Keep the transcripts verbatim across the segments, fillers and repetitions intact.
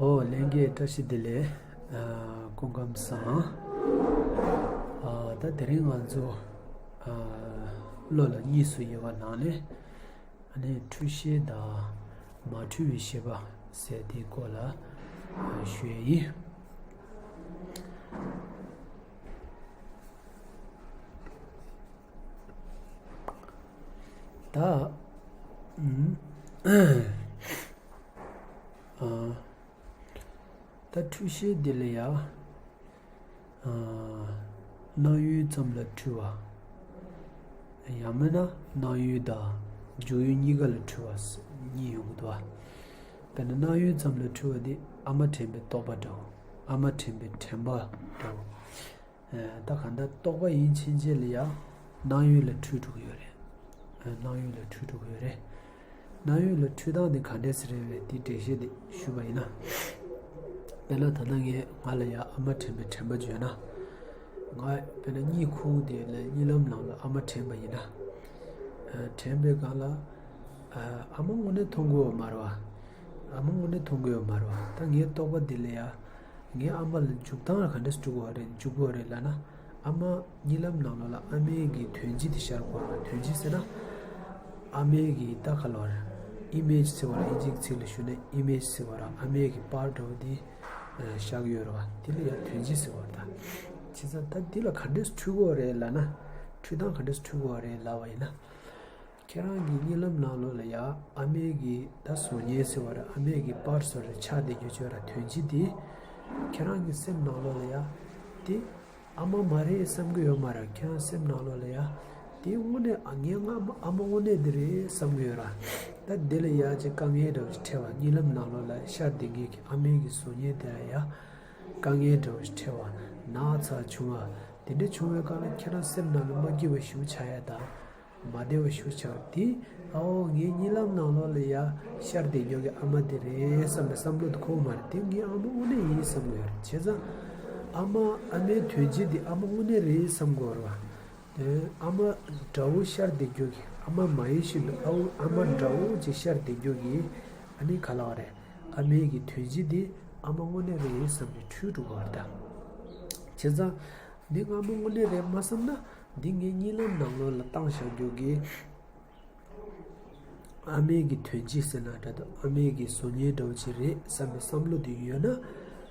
ཨོ། ལྷན་རྒྱས་བཀྲ་ཤིས་བདེ་ལེགས། ཨ། སྐུ་ཁམས་བཟང་། ཨ། ད་དེ་རིང་ང་ཚོ། ཨ། བློ་ལ་གཉིས་སུ་དབྱེ་བ་ནང་ནས། ཨ་ནི་འཁྲུལ་ཤེས་དང་མ་འཁྲུལ་བའི་ཤེས་པ་ཟེར་དེའི་སྐོར་ལ་ཞུ་ཡས་ཡིན། ད། ཨུམ། ཨ། ད་འཁྲུལ་ཤེས་འདི་ལ་ཡང་། ཨ། སྣང་ཡུལ་ཙམ་ལ་འཁྲུལ་བ། ཡང་མིན་ན་སྣང་ཡུལ་དང་འཇུག་ཡུལ་གཉིས་ཀ་ལ་འཁྲུལ་བ་གཉིས་ཡོང་གི་འདུག་བ། དཔེར་ན་སྣང་ཡུལ་ཙམ་ལ་འཁྲུལ་བ་འདི་ཨ་མ་དྲན་པའི་རྟོག་པ་འདྲ་བོ། ཨ་མ་དྲན་པའི་དྲན་པ་འདྲ་བོ། ད་གང་ལྟར་རྟོག་པ་ཡིན་ཕྱིན་ཆད་ལ་ཡང་སྣང་ཡུལ་ལ་འཁྲུལ་འགྲོ་གི་ཡོད་རེད། སྣང་ཡུལ་ལ་འཁྲུལ་འགྲོ་གི་ཡོད་རེད། སྣང་ཡུལ་ལ་འཁྲུལ་སྟངས་དེ་ག་འདྲས་སེ་རེད་པས་དེའི་འགྲེལ་བཤད་དེ་ཞུས་པ་ཡིན་ན། དཔེར་ན་ད་ལྟ་ངས་ང་ལ་ཡང་ཨ་མ་དྲན་པའི་དྲན་པ་བརྗོད་ན། ང་དཔེར་ན་གཉིད་ཁུག་དེ་ལ་གཉིད་ལམ་ནང་ལ་ཨ་མ་དྲན་པ་ཡིན་ན། དྲན་པའི་སྒང་ལ། ཨ་མ་དངོས་གནས་མཐོང་གི་ཡོད་མ་རེད་བ། ཨ་མ་དངོས་གནས་མཐོང་གི་ཡོད་མ་རེད་བ། ད་ངའི་རྟོག་པ་འདི་ལ་ཡང་། ངའི་ཨ་མ་ལ་འཇུག་སྟངས་ལ་ག་འདྲས་འཇུག་དགོས་རེད་འཇུག་དགོས་རེད་ལབ་ན། ཨ་མ་གཉིད་ལམ་ནང་ལོགས་ལ་ཨ་མའི་གི་དོན་སྤྱི་དེ་ཤར་དགོས་རེད། དོན་སྤྱི་ཟེར་ན། ཨ་མའི་གི་ད་ག་ལབ་རེད། ཨི་མེ་ཇི་ཟེར་བ་ར། ཨིན་ཇིའི་ཚིག་ལ་ཞུ་ན་ཨི་མེ་ཇི་ཟེར་བ་ར། ཨ་མའི་གི་པར་འདྲ་བོ་དེ་ཤར་གི་ཡོད་རེད་བ། དེ་ལ་ཡང་དོན་སྤྱི་ཟེར་བ་རེད་ད། བྱས་ཙང་ད་འདི་ལ་ག་འདྲས་འཁྲུལ་དགོས་རེད་ལབ་ན། འཁྲུལ་སྟངས་ག་འདྲས་འཁྲུལ་དགོས་རེད་ལབ་པ་ཡིན་ན། ཁྱེད་རང་གི་གཉིད་ལམ་ནང་ལོགས་ལ་ཡ་ཨ་མའི་གི་ད་གཟུགས་བརྙན་ཟེར་བ་ར། ཨ་མའི་གི་པར་ཟེར་བ་ར་ཆགས་བསྡད་རྒྱུ་ཅིག་ཡོད་ར། དོན་སྤྱི་དེ་ཁྱེད་རང་གི་སེམས་ནང་ལོགས་ལ་ཡ་དེ་ཨ་མ་མ་རེད་བསམ་གི་ཡོད་མ་རེད། ཁྱེད་རང་སེམས་ནང་ལོགས་ལ་ཡ་དེ་དངོས་གནས་ཨ་ངའི་ཨ་མ་ཨ་མ་དངོས་གནས་དེ་རེད་བསམ་གི་ཡོད་ར། ད་དེ་ལ་ཡ་ཅིག་དཀའ་ངལ་འདྲ་བོ་ཞིག་འཕྲད་པ། གཉིད་ལམ་ནང་ལོགས་ལ་ཤར་བསྡད་མཁན་གྱི་ཨ་མའི་གི་གཟུགས་བརྙན་དེ་ལ་ཡ་དཀའ་ངལ་འདྲ་བོ་ཞིག་འཕྲད་པ། ན་ཚ་བྱུང་བ་དེ་འདྲ་བྱུང་བའི་སྐབས་ལ་ཁྱེད་རང་སེམས་ནང་ལ་མ་སྐྱིད་པ་ཞེ་པོ་ཆགས་ཡ་དང་། མ་བདེ་བ་ཞེ་པོ་ཆགས་དེ། ཨའོ་ངའི་གཉིད་ལམ་ནང་ལོགས་ལ་ཡ་ཤར་བསྡད་རྒྱུ་གི་ཨ་མ་དེ་རེད་བསམ་པའི་བསམ་བློ་དེ་འཁོར་མ་རེད། དེ་ངའི་ཨ་མ་དངོས་གནས་ཡིན་བསམ་གི་ཡོད་རེད། བྱས་ཙང་ཨ་མ་ཨ་མའི་དོན་སྤྱི་དེ་ཨ་མ་དངོས་གནས་རེད་བསམ་གི་ཡོད་རེད་བ། དེ་ཨ་མ་འདྲ་བོ་ཤར་བསྡད་རྒྱུ་གི་ཨ་མ་མ་ཡིན་བཞིན་དུ་ཨའོ་ཨ་མ་འདྲ་བོ་ཅིག་ཤར་བསྡད་རྒྱུ་གི་ཨ་ནི་ག་ལབ་རེད། ཨ་མའི་གི་དོན་སྤྱི་དེ་ཨ་མ་དངོས་གནས་རེད་བསམ་ནས་འཁྲུལ་འགྲོ་གི་ཡོད་རེད་ད། བྱས་ཙང་འདི་ང་ཨ་མ་དངོས་གནས་རེད་མ་བསམ་ན། འདི་ངའི་གཉིད་ལམ་ནང་ལོགས་ལ་བཏང་བཞག་རྒྱུ་གི་ཨ་མའི་གི་དོན་སྤྱི་ཟེར་ན་འདྲ་འདུག་ཨ་མའི་གི་གཟུགས་བརྙན་འདྲ་བོ་ཅིག་རེད་བསམ་པའི་བསམ་བློ་དེ་ཡོད་ན།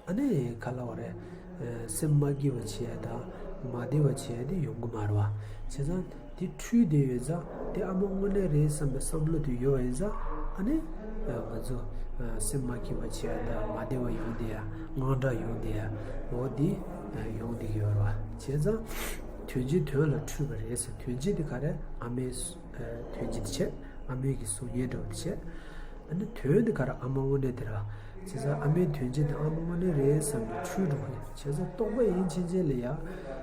ཨ་ནི་ག་ལབ་རེད། སེམས་མ་སྐྱིད་པ་བྱེད་ཡ་དང་མ་བདེ་བ་བྱེད་ཡ་དེ་ཡོང་གི་མ་རེད་བ། བྱས་ཙང་དེ་འཁྲུལ་བསྡད་ཡོད་ཙང་དེ་ཨ་མ་དངོས་གནས་རེད་བསམ་པའི་བསམ་བློ་དེ་ཡོད་པ་ཡིན་ཙང་། ཨ་ནི་ང་ཚོ་སེམས་མ་སྐྱིད་པ་བྱེད་ཡ་དང་མ་བདེ་བ་ཡོང་བསྡད་ཡ། དངངས་སྐྲག་ཡོང་བསྡད་ཡ། འོ་དེ་ཡོང་བསྡད་ཀྱི་ཡོད་རེད་བ། བྱས་ཙང་དོན་སྤྱི་དོན་ལ་འཁྲུལ་པ་རེད་ཟེར། དོན་སྤྱི་དེ་ག་རེ། ཨ་མའི་དོན་སྤྱི་དེ་བྱས། ཨ་མའི་གི་གཟུགས་བརྙན་འདྲ་བོ་དེ་བྱས། ཨ་ནི་དོན་དེ་ག་རེ། ཨ་མ་དངོས་གནས་དེ་ར། བྱས་ཙང་ཨ་མའི་དོན་སྤྱི་དེ་ཨ་མ་དངོས་གནས་རེད་བསམ་ནས་འཁྲུལ་འགྲོ་གི་རེད། བྱས་ཙང་རྟོག་པ་ཡིན་ཕྱིན་ཆད་ལ་ཡ།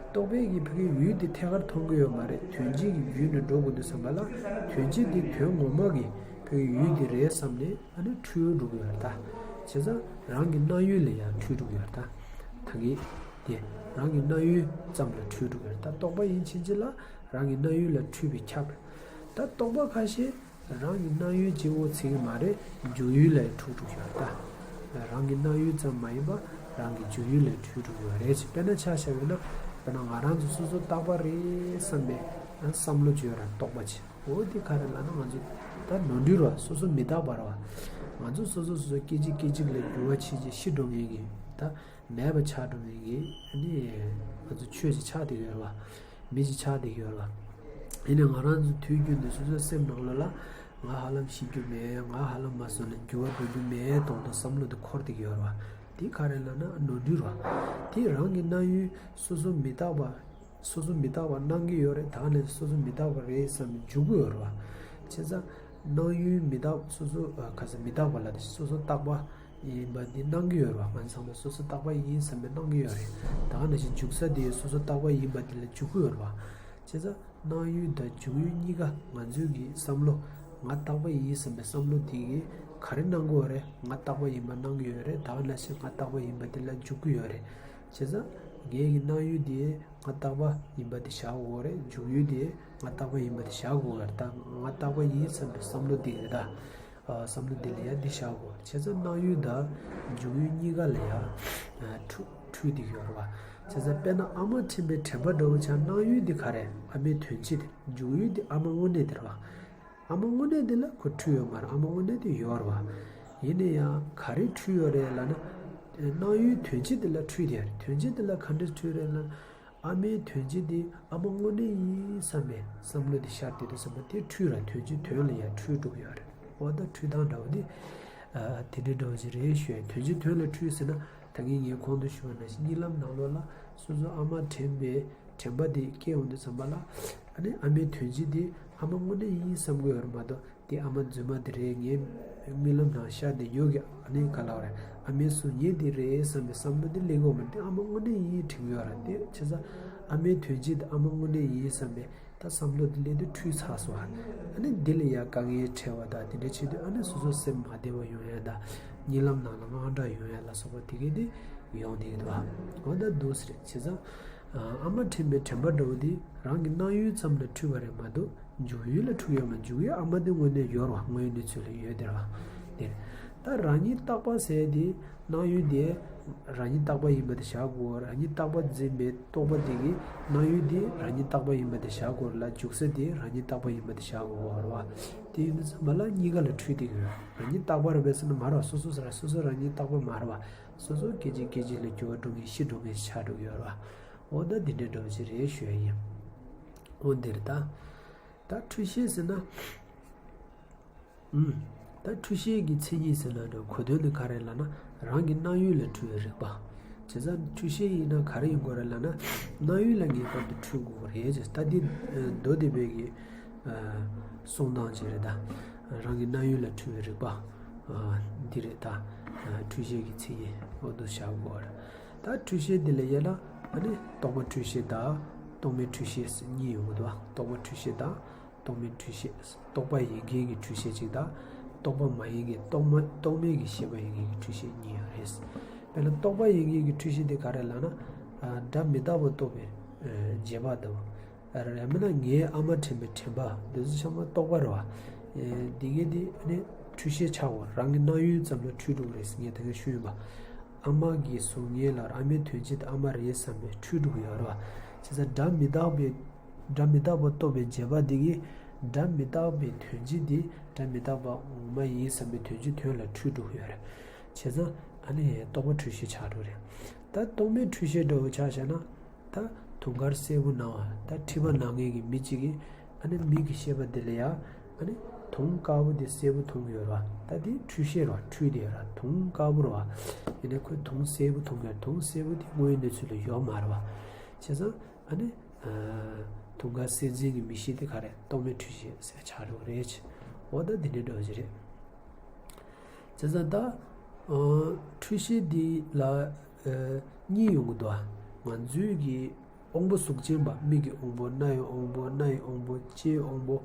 རྟོག་པའི་གི་ཕ་གི་ཡུལ་དེ་ཐད་ཀར་མཐོང་གི་ཡོད་མ་རེད། དོན་སྤྱི་གི་ཡུལ་ནས་འགྲོ་དགོས་འདུག་བསམ་པ་ལ། དོན་སྤྱི་དེ་དོན་ངོ་མ་གི་ཕ་གི་ཡུལ་དེ་རེད་བསམ་ནས་ཨ་ནི་འཁྲུལ་འགྲོ་གི་ཡོད་རེད་ད། བྱས་ཙང་རང་གི་སྣང་ཡུལ་ལ་ཡང་འཁྲུལ་འགྲོ་གི་ཡོད་རེད་ད། ད་གི་དེ་རང་གི་སྣང་ཡུལ་ཙམ་ལ་འཁྲུལ་འགྲོ་གི་ཡོད་རེད་ད། རྟོག་པ་ཡིན་ཕྱིན་ཆད་ལ་རང་གི་སྣང་ཡུལ་ལ་འཁྲུལ་པས་ཁྱབ་རེད། ད་རྟོག་པ་ཁ་ཤས། རང་གི་སྣང་ཡུལ་གཅིག་པོ་ཚིག་གི་མ་རེད། འཇུག་ཡུལ་ལ་འཁྲུལ་འགྲོ་ཡོད་ད། རང་གི་སྣང་ཡུལ་ཙམ་མ་ཡིན་པ་རང་གི་འཇུག་ཡུལ་ལ་འཁྲུལ་འགྲོ་ཡོད་རེད། དཔེར་ན་ཆ་བཞག་ཡོད་ན། དཔེར་ན་ང་རང་ཚོ་སོ་སོ་རྟག་པ་རེད་བསམ་པའི་བསམ་བློ་བྱོས་ར་རྟོག་པ་བྱེད། འོ་དེ་ག་རེ་ལབ་ན་ང་ཚོ་ད་ནོར་འཁྲུལ་ར། སོ་སོ་མི་རྟག་པ་ར་བ། ང་ཚོ་སོ་སོ་སོ་སོ་སྐད་ཅིག་སྐད་ཅིག་ལ་འགྱུར་བ་ཕྱིན་ཅིག་ཤི་འགྲོ་མཁན་གྱི་ད། མེད་པ་ཆགས་འགྲོ་མཁན་གྱི་ཨ་ནི་ང་ཚོ་ཆོས་ཅིག་ཆགས་བསྡད་ཡོད་རེད་བ། མི་ཅིག་ཆགས་བསྡད་ཡོད་རེད་བ། ཡིན་ནའི་ང་རང་ཚོ་དུས་རྒྱུན་དུ་སོ་སོའི་སེམས་ནང་ལོགས་ལ་ང་ཧ་ལམ་ཤི་རྒྱུ་མེད། ང་ཧ་ལམ་མ་སོང་ན་འགྱུར་བ་འགྲོ་རྒྱུ་མེད་མདོག་མདོག་བསམ་བློ་དེ་འཁོར་བསྡད་ཡོད་རེད་བ། དེ་ག་རེ་ལབ་ན་ནོར་འཁྲུལ་རེད་བ། དེ་རང་གི་སྣང་ཡུལ་སོ་སོ་མི་རྟག་པ། སོ་སོ་མི་རྟག་པ་སྣང་གི་ཡོད་རེད། ད་ག་ནང་བཞིན་སོ་སོ་མི་རྟག་པ་རེད་བསམ་ནས་འཇུག་གི་ཡོད་རེད་བ། བྱས་ཙང་སྣང་ཡུལ་མི་རྟག་སོ་སོ་ཨ་ག་ས་མི་རྟག་པ་ལ་དེ་སོ་སོ་རྟག་པ་ཡིན་པ་འདི་སྣང་གི་ཡོད་རེད་བ། ང་ཚང་མ་སོ་སོ་རྟག་པ་ཡིན་བསམ་པའི་སྣང་གི་ཡོད་རེད། ད་ག་ནང་བཞིན་འཇུག་ས་དེ་སོ་སོ་རྟག་པ་ཡིན་པ་འདི་ལ་འཇུག་གི་ཡོད་རེད་བ། བྱས་ཙང་སྣང་ཡུལ་དང་འཇུག་ཡུལ་གཉིས་ཀ་ང་ཚོའི་གི་བསམ་བློ་ང་རྟག་པ་ཡིན་བསམ་པའི་བསམ་བློ་དེ་གིས་ག་རེ་སྣང་གི་ཡོད་རེད། ང་རྟག་པ་ཡིན་པ་སྣང་གི་ཡོད་རེད། ད་ག་ནང་བཞིན་ང་རྟག་པ་ཡིན་པ་འདི་ལ་འཇུག་གི་ཡོད་རེད། བྱས་ཙང་ངའི་གི་སྣང་ཡུལ་དེ་ང་རྟག་པ་ཡིན་པ་དེ་བཞག་དགོས་རེད། འཇུག་ཡུལ་དེ་ང་རྟག་པ་ཡིན་པ་དེ་བཞག་དགོས་རེད། ད་ང་རྟག་པ་ཡིན་བསམ་པའི་བསམ་བློ་དེ་རེད་ད། བསམ་བློ་འདི་ལ་ཡ་འདི་བཞག་དགོས། བྱས་ཙང་སྣང་ཡུལ་དང་འཇུག་ཡུལ་གཉིས་ཀ་ལ་ཡ་འཁྲུལ་འཁྲུལ་འདི་ཡོད་རེད་བ། བྱས་ཙང་དཔེར་ན་ཨ་མ་དྲན་པའི་དྲན་པ་འདྲ་བོ་ཆ་སྣང་ཡུལ་འདི་ག་རེ་ཨ་མའི་དོན་སྤྱི་དེ། འཇུག་ཡུལ་འདི་ཨ་མ་དངོས་གནས་དེ་རེད་བ། ཨ་མ་དངོས་གནས་དེ་ལ་ཁོ་འཁྲུལ་ཡོད་མ་རེད། ཨ་མ་དངོས་གནས་དེ་ཡོད་རེད་བ། ཡིན་ན་ཡང་ག་རེ་འཁྲུལ་ཡོད་རེད་ལབ་ན། སྣང་ཡུལ་དོན་སྤྱི་དེ་ལ་འཁྲུལ་དེ་རེད། དོན་སྤྱི་དེ་ལ་ག་འདྲ་འཁྲུལ་རེད་ལབ་ན། ཨ་མའི་དོན་སྤྱི་དེ་ཨ་མ་དངོས་གནས་ཡིན་བསམ་པའི་བསམ་བློ་དེ་ཤར་དེ་དུས་བསམ་པ་དེ་འཁྲུལ་ར། དོན་སྤྱི་དོན་ལ་ཡང་འཁྲུལ་འགྲོ་གི་ཡོད་རེད། འོ་ད་འཁྲུལ་སྟངས་འདྲ་བོ་དེ། དེ་འདྲའི་འདྲ་བོ་ཞིག་རེད་ཞུ་ཡ། དོན་སྤྱི་དོན་ལ་འཁྲུལ་ཟེར་ན། ད་གིན་ངས་གོང་དུ་ཞུས་པ་ནང་བཞིན་གཉིད་ལམ་ནང་ལོགས་ལ་སོ་སོ་ཨ་མ་དྲན་པའི་དྲན་པ་དེ་སྐྱེ་ཡོང་དུས་ཙམ་པ་ལ། ཨ་ནི་ཨ་མའི་དོན་སྤྱི་དེ་ཨ་མ་དངོས་གནས་ཡིན་བསམ་གྱི་ཡོད་རེད་མ་གཏོགས། དེ་ཨ་མ་རྫུན་མ་དེ་རེད། ངའི་རྨི་ལམ་ནང་ཤར་དེ་ཉོ་གི་ཨ་ནི་ག་ལ་བ་རེད། ཨ་མའི་གཟུགས་བརྙན་དེ་རེད་བསམ་པའི་བསམ་བློ་དེ་སླེབས་ཀྱི་ཡོད་མ་རེད། དེ་ཨ་མ་དངོས་གནས་ཡིན་དྲན་གྱི་ཡོད་རེད། དེ་བྱས་ཙང་ཨ་མའི་དོན་སྤྱི་དེ་ཨ་མ་དངོས་གནས་ཡིན་བསམ་པའི་ད་བསམ་བློ་དེ་སླེབས་དུས་འཁྲུལ་ཚར་སོང་བ། ཨ་ནི་འདི་ལ་ཡ་དཀའ་ངལ་འཕྲད་པ་དང་དེ་འདྲ་བྱེད་དུས་ཨ་ནི་སོ་སོ་སེམས་མ་བདེ་བ་ཡོང་ཡ་དང་། གཉིད་ལམ་ནང་ལ་དངངས་སྐྲག་ཡོང་ཡ་ལ་སོགས་པ་དེ་གས་དེ་ཡོང་བསྡད་ཀྱི་འདུག་བ། འོ་ད་འདུག་སེ་རེད། བྱས་ཙང་ཨ་མ་དྲན་པའི་དྲན་པ་འདྲ་བོ་དེ་རང་གི་སྣང་ཡུལ་ཙམ་ལ་འཁྲུལ་བ་རེད་མ་གཏོགས། འཇུག་ཡུལ་ལ་འཁྲུལ་ཡོད་མ། འཇུག་ཡུལ་ཨ་མ་དེ་དངོས་གནས་ཡོད་རེད་བ། དངོས་ཡོད་གནས་ཚུལ་ལ་ཡོད་དེ་རེད་བ། དེ་ད་རང་ཉིད་རྟག་པ་ཟེར་དེ་སྣང་ཡུལ་དེ་རང་ཉིད་རྟག་པ་ཡིན་པ་དེ་བཞག་དགོས། རང་ཉིད་རྟག་པ་འཛིན་པའི་རྟོག་པ་དེ་གིས་སྣང་ཡུལ་དེ་རང་ཉིད་རྟག་པ་ཡིན་པ་དེ་བཞག་དགོས་ལ། འཇུག་ས་དེ་རང་ཉིད་རྟག་པ་ཡིན་པ་དེ་བཞག་དགོས་རེད་བ། དེ་ཡིན་དུས་ཙམ་པ་ལ་གཉིས་ཀ་ལ་འཁྲུལ་བསྡད་ཀྱི་ཡོད། རང་ཉིད་རྟག་པ་རེད་པས་ཟེར་ན་མ་རེད་བ། སོ་སོ་ཟེར་ར་སོ་སོ་རང་ཉིད་རྟག་པ་མ་རེད་བ། སོ་སོ་སྐད་ཅིག་སྐད་ཅིག་ལ་འགྱུར་བ་འགྲོ་མཁན་ཤི་འགྲོ་མཁན་ཆགས་འགྲོ་གི་ཡོད་རེད་བ། འོ་ད་འདི་འདྲའི་འདྲ་བོ་ཞིག་རེད་ཞུ་ཡ་ཡིན། འོ་འདིར་ད། ད་འཁྲུལ་ཤེས་ཟེར་ན། ཨུམ། ད་འཁྲུལ་ཤེས་ཀྱི་མཚན་ཉིད་ཟེར་ན་འདྲ་གོ་དོན་ནི་ག་རེ་ལབ་ན། རང་གི་སྣང་ཡུལ་ལ་འཁྲུལ་བའི་རིག་པ། བྱས་ཙང་འཁྲུལ་ཤེས་ཡིན་ན་ག་རེ་ཡིན་དགོས་རེད་ལབ་ན། སྣང་ཡུལ་ལ་ངེས་པར་དུ་འཁྲུལ་དགོས་རེད་ཅེས། ད་འདི་མདོ་སྡེ་པའི་གི་གསུང་སྟངས་ཅིག་རེད་ད། རང་གི་སྣང་ཡུལ་ལ་འཁྲུལ་བའི་རིག་པ། འདི་རེད་ད། འཁྲུལ་ཤེས་ཀྱི་མཚན་ཉིད་འོ་འདུག་བཞག་དགོས་རེད། ད་འཁྲུལ་ཤེས་འདི་ལ་དབྱེ་ན། ཨ་ནི་རྟོག་པ་འཁྲུལ་ཤེས་དང་རྟོག་མེད་འཁྲུལ་ཤེས་གཉིས་ཡོང་གི་འདུག་བ། རྟོག་པ་འཁྲུལ་ཤེས་དང་རྟོག་མེད་འཁྲུལ་ཤེས། རྟོག་པ་ཡིན་མཁན་གྱི་འཁྲུལ་ཤེས་གཅིག་དང་། རྟོག་པ་མ་ཡིན་མཁན་རྟོག་མ་རྟོག་མེད་ཀྱི་ཤེས་པ་ཡིན་མཁན་གྱི་འཁྲུལ་ཤེས་གཉིས་ཡོད་རེད། དཔེར་ན་རྟོག་པ་ཡིན་མཁན་གྱི་འཁྲུལ་ཤེས་དེ་ག་རེ་ལབ་ན། སྒྲ་མི་རྟག་པ་རྟོགས་པའི་རྗེས་དཔག་ལྟ་བུ། རེད་མིན་ན་ངའི་ཨ་མ་དྲན་པའི་དྲན་པ་འདི་ཚོ་ཚང་མ་རྟོག་པ་རེད་བ། འདི་གའི་འདི་ནི་འཁྲུལ་ཤེས་ཆགས་འོང་། རང་གི་སྣང་ཡུལ་ཙམ་ལ་འཁྲུལ་འགྲོ་གི་རེད་ཟེར་ངས་ད་གིན་ཞུས་ཡིན་པ། ཨ་མ་གི་གཟུགས་བརྙན་ལ་ཨ་མའི་དོན་སྤྱི་དེ་ཨ་མ་རེད་བསམ་པའི་འཁྲུལ་འགྲོ་གི་ཡོད་རེད་བ། བྱས་ཙང་སྒྲ་མི་རྟག་པའི་སྒྲ་མི་རྟག་པ་རྟོགས་པའི་རྗེས་དཔག་འདི་གིས་སྒྲ་མི་རྟག་པའི་དོན་སྤྱི་འདི་སྒྲ་མི་རྟག་པ་ངོ་མ་ཡིན་བསམ་པའི་དོན་སྤྱི་དོན་ལ་འཁྲུལ་འགྲོ་གི་ཡོད་རེད། བྱས་ཙང་ཨ་ནི་རྟོག་པ་འཁྲུལ་ཤེས་ཆགས་འགྲོ་རེད། ད་རྟོག་མེད་འཁྲུལ་ཤེས་འདྲ་བོ་ཆ་བཞག་ན། ད་དུང་དཀར་སེར་པོ་སྣང་བ། ད་མཁྲིས་པ་ན་མཁན་གྱི་མི་གཅིག་གིས་ཨ་ནི་མིག་གི་ཤེས་པ་འདི་ལ་ཡ། ཨ་ནི་དུང་དཀར་པོ་དེ་སེར་པོ་མཐོང་གི་ཡོད་རེད་བ། ད་དེ་འཁྲུལ་ཤེས་རེད་བ། འཁྲུལ་དེ་ཡོད་རེད། དུང་དཀར་པོ་རེད་བ། ཡིན་ནའི་ཁོས་དུང་སེར་པོ་མཐོང་གི་ཡོད་རེད། དུང་སེར་པོ་དེ་དངོས་ཡོད་གནས་ཚུལ་ལ་ཡོད་མ་རེད་བ། བྱས་ཙང་ཨ་ནི་དུང་དཀར་སེར་འཛིན་གྱི་མི་ཤེས་དེ་ག་རེད། རྟོག་མེད་འཁྲུལ་ཤེས་ཟེར་ཆགས་འགྲོ་གི་རེད། འོ་ད་དེ་འདྲའི་འདྲ་བོ་ཞིག་རེད། བྱས་ཙང་ད། འཁྲུལ་ཤེས་འདི་ལ་གཉིས་ཡོང་གི་འདུག་ང་ཚོའི་གི་དབང་པོ་གཟུགས་ཅན་པ། མིག་གི་དབང་པོ། རྣ་བའི་དབང་པོ། སྣའི་དབང་པོ། ལྕེའི་དབང་པོ།